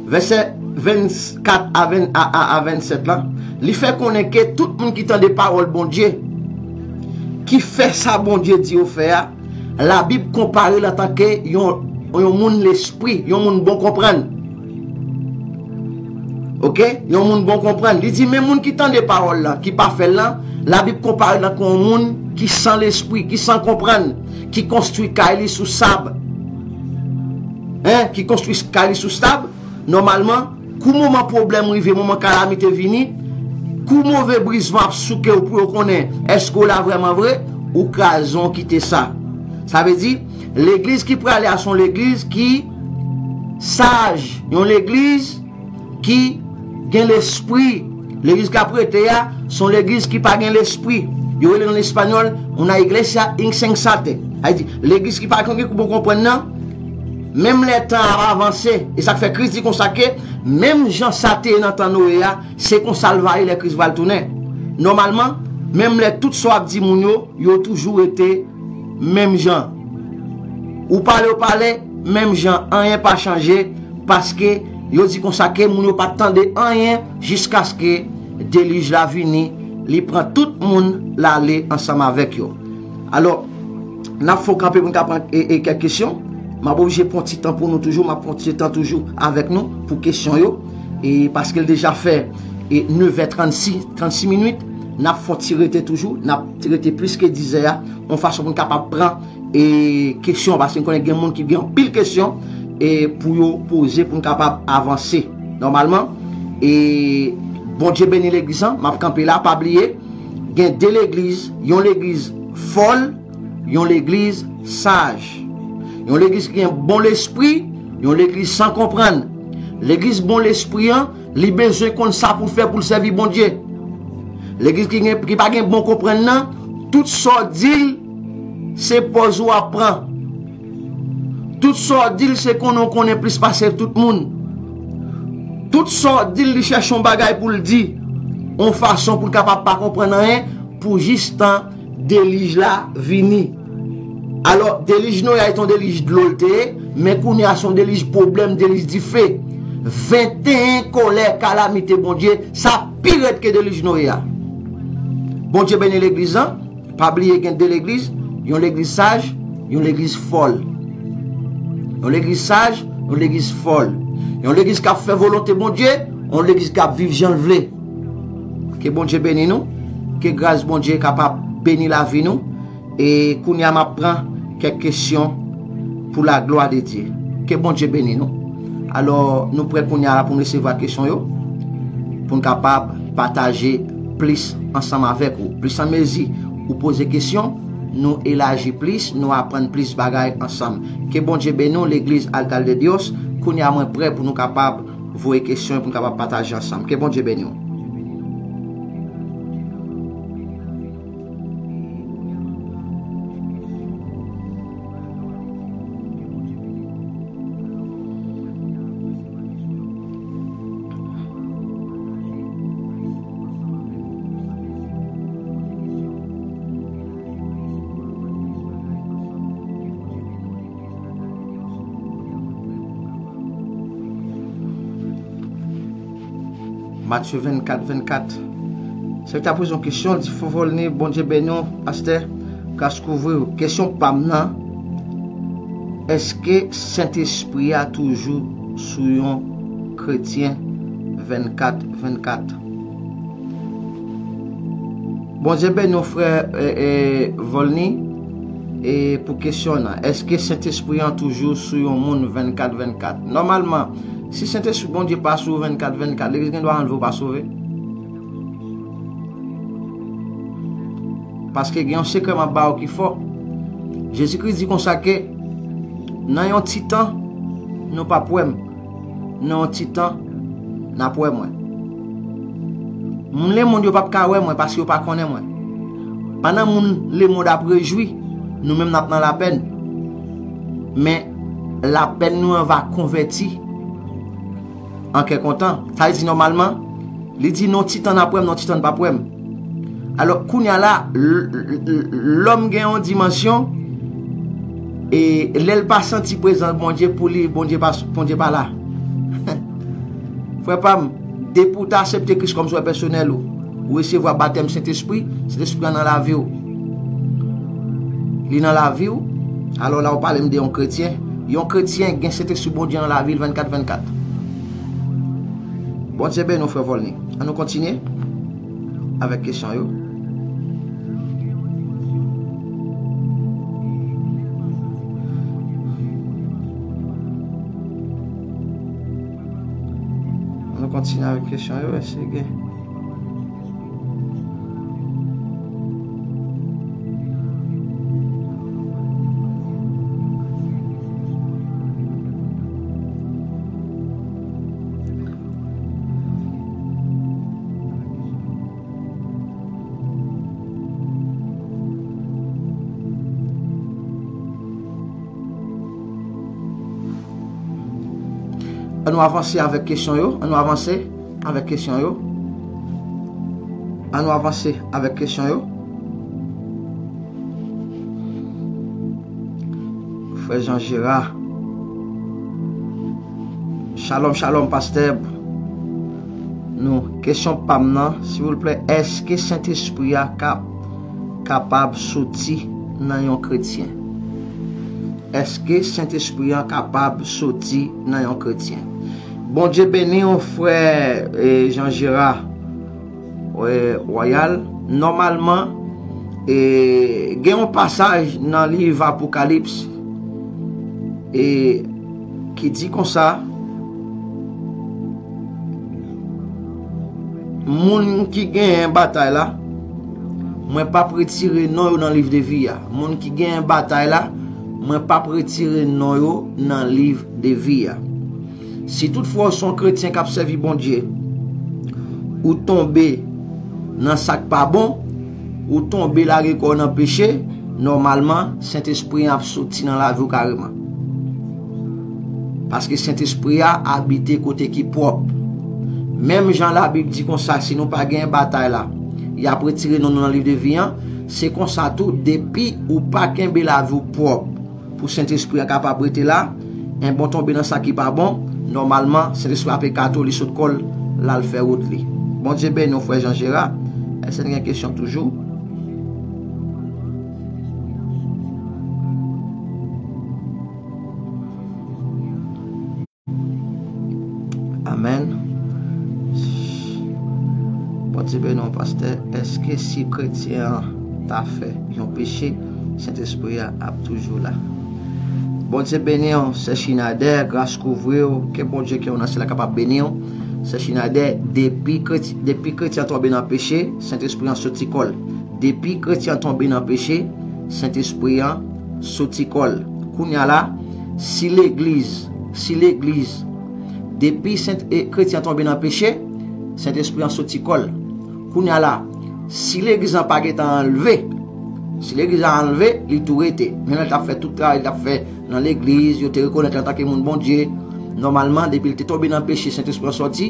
vèsè vennkat a, ven, a, a, a vennsèt la, li fè konnen ke tout moun ki tande pawòl Bondye, ki fè sa Bondye di yo fè a, Labib konpare l antanke yon, yon moun lespri, yon moun bon konprann. Oke? Yon moun bon konprann. Li di, men moun ki tande pawòl lan, ki pa fè l lan, Labib konpare l antanke yon moun ki san lespri, ki san konprann, ki konstwi kay li sou sab. Hein? Ki konstwi kay li sou sab. Nòmalman, kou moman pwoblèm rive, moman kalamite vini, kou move briz van ap souke w pou yo konnen èske w la vrèman vre, ou kraze w kite sa. Sa vle di, legliz ki prale a se yon legliz ki saj, yon legliz ki gen lespri. Legliz k ap rete a, se yon legliz ki pa gen lespri. Yo rele nan espanyòl, una iglesia insensate. Sa vle di, legliz ki pa gen bon konprann nan, menm lè tan ap avanse, e sa k fè Kris di konsa ke, menm jan sa te ye nan tan Noye a, se konsa l va ye lè Kris va tounen. Nòmalman, menm lè tout sa w ap di moun yo, yo toujou rete menm jan. Ou pale, ou pale, menm jan, anyen pa chanje, paske yo di konsa ke moun yo pa t tande anyen jiskaske delij la vini, li pran tout moun l ale ansanm avèk yo. Alò, n ap fè yon kanpe pou n ka pran e, e kèk kesyon. M ap oblije pran ti tan pou nou toujou, m ap pran ti tan toujou avèk nou pou kesyon yo. E paske l deja fè e nevè trannsis, trannsis minit, n ap fè yon ti rete toujou, n ap rete plis ke dizè a, yon fason pou n kapab pran e kesyon, paske m konnen gen moun ki gen anpil kesyon e pou yo poze pou n kapab avanse. Nòmalman, e Bondye beni legliz lan, m ap kanpe la, pa bliye, gen de legliz, yon legliz fòl, yon legliz saj. Yon legliz ki gen bon lespri, yon legliz san konprann. Legliz bon lespri an, li bezwen konn sa pou l fè pou l sèvi Bondye. Legliz ki gen, ki pa gen bon konprann nan, tout sa w di l, se pòz ou ap pran. Tout sa w di l, se konnen w konnen plis pase tout moun. Tout sa w di l, li chèche yon bagay pou l di, yon fason pou l kapab pa konprann anyen, pou jis tan delij la vini. Alò, delij Noye a se yon delij dlo l te ye, men kounye a se yon delij pwoblèm, delij dife. Venteyen kòlè kalamite Bondye, sa pi rèd ke delij Noye a. Bondye beni legliz lan. Pa bliye gen de legliz, yon legliz saj, yon legliz fòl. Yon legliz saj, yon legliz fòl. Yon legliz k ap fè volonte Bondye, yon legliz k ap viv jan l vle. Ke Bondye beni nou, ke gras Bondye kapab beni lavi nou. E kounye a m ap pran kèk kesyon pou la glwa de Dye. Ke Bondye beni nou. Alò, nou prè kounye a la pou n resevwa kesyon yo, pou n kapab pataje plis ansanm avèk ou. Plis an mezi ou poze kesyon, nou elaji plis, nou aprann plis bagay ansanm. Ke Bondye beni w, legliz Altar de Dios. Kounye a mwen prè pou nou kapab voye kesyon pou nou kapab pataje ansanm. Ke Bondye beni w. Matye vennkat vennkat. Sèvitè a poze yon kesyon, li di, Fò Volny, Bondye beni w, pastè. Gras kouvri w. Kesyon pa m nan, èske Sentespri a toujou sou yon kretyen vennkat vennkat? Bondye beni w, frè, e, e, Volny. E pou kesyon nan, èske Sentespri an toujou sou yon moun vennkat vennkat? Nòmalman, si Sentespri Bondye pa sou ou vennkat vennkat, legliz gen dwa anlve w pa sove. Paske gen yon sekrè m ap ba w ki fò. Jezikri di konsa ke nan yon ti tan, nou p ap wè m. Nan yon ti tan, n ap wè mwen. Moun lemonn yo p ap ka wè mwen paske yo pa konnen mwen. Pandan moun lemonn ap rejwi, nou menm n ap nan lapèn. Men lapèn nou an va konvèti an kè kontan. Sa vle di nòmalman, li di nan yon ti tan n ap wè m, nan yon ti tan n p ap wè m. Alò, kounye a la, l-, l-, l-, lòm gen yon dimansyon, e lè l pa santi prezans Bondye pou li, Bondye pa, Bondye pa la. Frè pa m, depi w ta aksepte Kris kòm sovè pèsonèl ou, ou resevwa batèm Sentespri, Sentespri an nan lavi w. Li nan lavi w, alò la w pale m de yon kretyen. Yon kretyen gen Sentespri Bondye nan lavi l vennkat vennkat. Bondye beni w, frè Volny. An nou kontinye avèk kesyon yo. An nou kontinye avèk kesyon yo, èske gen An nou avanse avèk kesyon yo. An nou avanse avèk kesyon yo. An nou avanse avèk kesyon yo. Frè Jean Gérard. Shalom, shalom, pastè. Nou, kesyon pa m nan, silvouplè, èske Sentespri a ka, kapab soti nan yon kretyen? Èske Sentespri a kapab soti nan yon kretyen? Bondye beni w, frè, e, Jean Gérard, e, Royal. Nòmalman, e, gen yon pasaj nan liv Apokalips, e, ki di konsa, moun ki genyen batay la, mwen p ap retire non yo nan liv de vi a. Moun ki genyen batay la, mwen p ap retire non yo nan liv de vi a. Si toutfwa w se yon kretyen k ap sèvi Bondye, ou tonbe nan sa k pa bon, ou tonbe lage kò w nan peche, nòmalman, Sentespri an ap soti nan lavi w kareman. Paske Sentespri a abite kote ki pwòp. Menm jan Labib di konsa, si nou pa gen batay la, y ap retire non nou nan liv de vi an, se konsa tou, depi ou pa kenbe lavi w pwòp, pou Sentespri a kapab rete la, enben w tonbe nan sa ki pa bon, nòmalman, Sentespri a ap ekato li sot kò l, l al fè wout li. Bondye beni w, frè Jean Gérard. Èske n gen kesyon toujou? Amèn. Bondye beni w, pastè. Èske si kretyen an ta fè yon peche, Sentespri a ap toujou la? Bondye beni w, sè Chinadè, gras kouvri w, ke Bondye ki nan syèl la kapab beni w. Sè Chinadè, depi kretyen, depi kretyen an tonbe nan peche, Sentespri an soti kò l. Depi kretyen an tonbe nan peche, Sentespri an soti kò l. Kounye a la, si legliz, si legliz, depi sent, e, kretyen an tonbe nan peche, Sentespri an soti kò l. Kounye a la, si legliz lan pa gentan anlve, si legliz la anlve, li tou rete. Menm lè l t ap fè tout travay li t ap fè nan legliz, yo te rekonèt li antanke moun Bondye. Nòmalman, depi l te tonbe nan peche, Sentespri an sòti,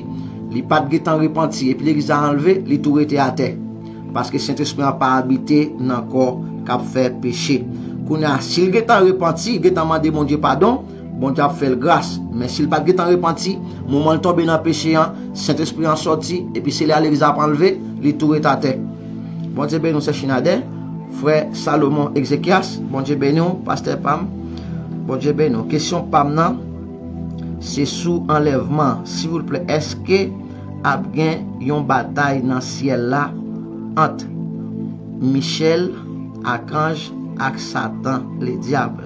li pa t gentan repanti, epi legliz la anlve, li tou rete atè. Paske Sentespri an pa abite nan kò k ap fè peche. Kounye a, si l gentan repanti, gentan mande Bondye padon, Bondye ap fè l gras. Men si l pa t gentan repanti, moman l tonbe nan peche an, Sentespri an sòti, epi se lè a legliz ap anlve, li tou ret atè. Bondye beni w, sè Chinadè. Frè Salomon Exekias, Bondye beni w, pastè pa m. Bondye beni w. Kesyon pa m nan, se sou anlèvman. Silvouplè, èske ap gen yon batay nan syèl la ant Michèl, akanj, ak Satan, ledyab?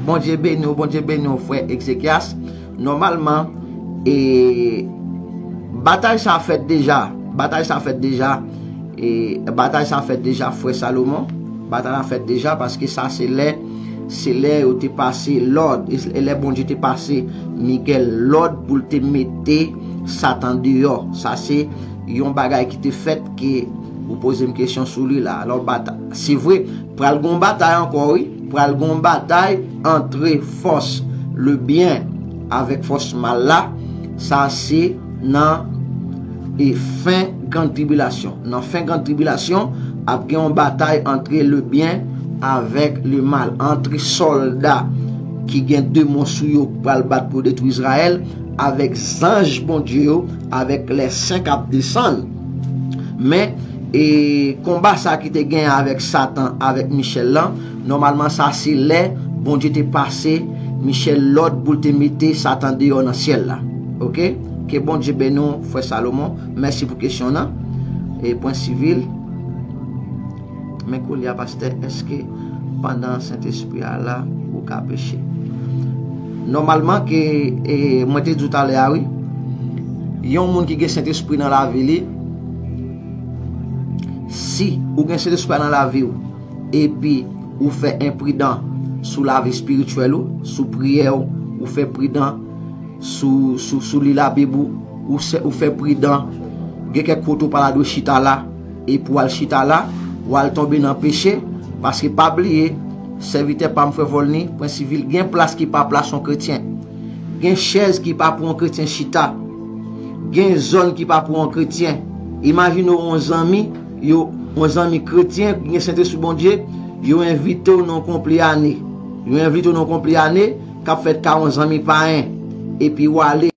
Bondye beni w, Bondye beni w, frè Exekias. Nòmalman, e, batay sa fèt deja. Batay sa fèt deja. E, batay sa fèt deja, frè Salomon. Batay la fèt deja, paske sa se lè, se lè yo te pase lòd, e lè Bondye te pase Miguel lòd pou l te mete Satan deyò. Sa se yon bagay ki te fèt ke ou poze m kesyon sou li la. Alò, batay, se vre, pral gon batay ankò, wi. Pral gon batay antre fòs lebyen avèk fòs mal la. Sa se nan, e, fen grann tribilasyon. Nan fen grann tribilasyon, ap gen yon batay antre lebyen avèk lemal, antre sòlda ki gen demon sou yo, k pral bat pou detwi Izrayèl, avèk zanj Bondye yo, avèk lè sen k ap desann. Men, e, konba sa ki te gen avèk Satan, avèk Michèl lan, nòmalman sa se lè Bondye te pase Michèl lòd pou l te mete Satan deyò nan syèl la. Oke? Ke Bondye beni w, frè Salomon. Mèsi pou kesyon nan. E pwen sivil. Men koulye a, pastè, èske pandan Sentespri a la, ou ka peche? Nòmalman, ke, e, mwen te di w talè a, wi. Yon moun ki gen Sentespri nan lavi li, si ou gen Sentespri a nan lavi w, epi ou fè enpridan sou lavi espirityèl ou, sou priyè w, ou fè pridan sou, sou, sou li Labib ou, ou, se, ou fè pridan. Gen kèk kote ou pa ta dwe chita la, epi w al chita la, w al tonbe nan peche, paske pa bliye, sèvitè pa m, frè Volny, pwen sivil, gen plas ki pa plas yon kretyen. Gen chèz ki pa pou yon kretyen chita. Gen zòn ki pa pou yon kretyen. Imajine w yon zanmi, yo, yon zanmi kretyen ki gen Sentespri Bondye, yo envite w nan yon konpli ane. Yo envite w nan yon konpli ane k ap fèt ka yon zanmi payen. Epi w ale.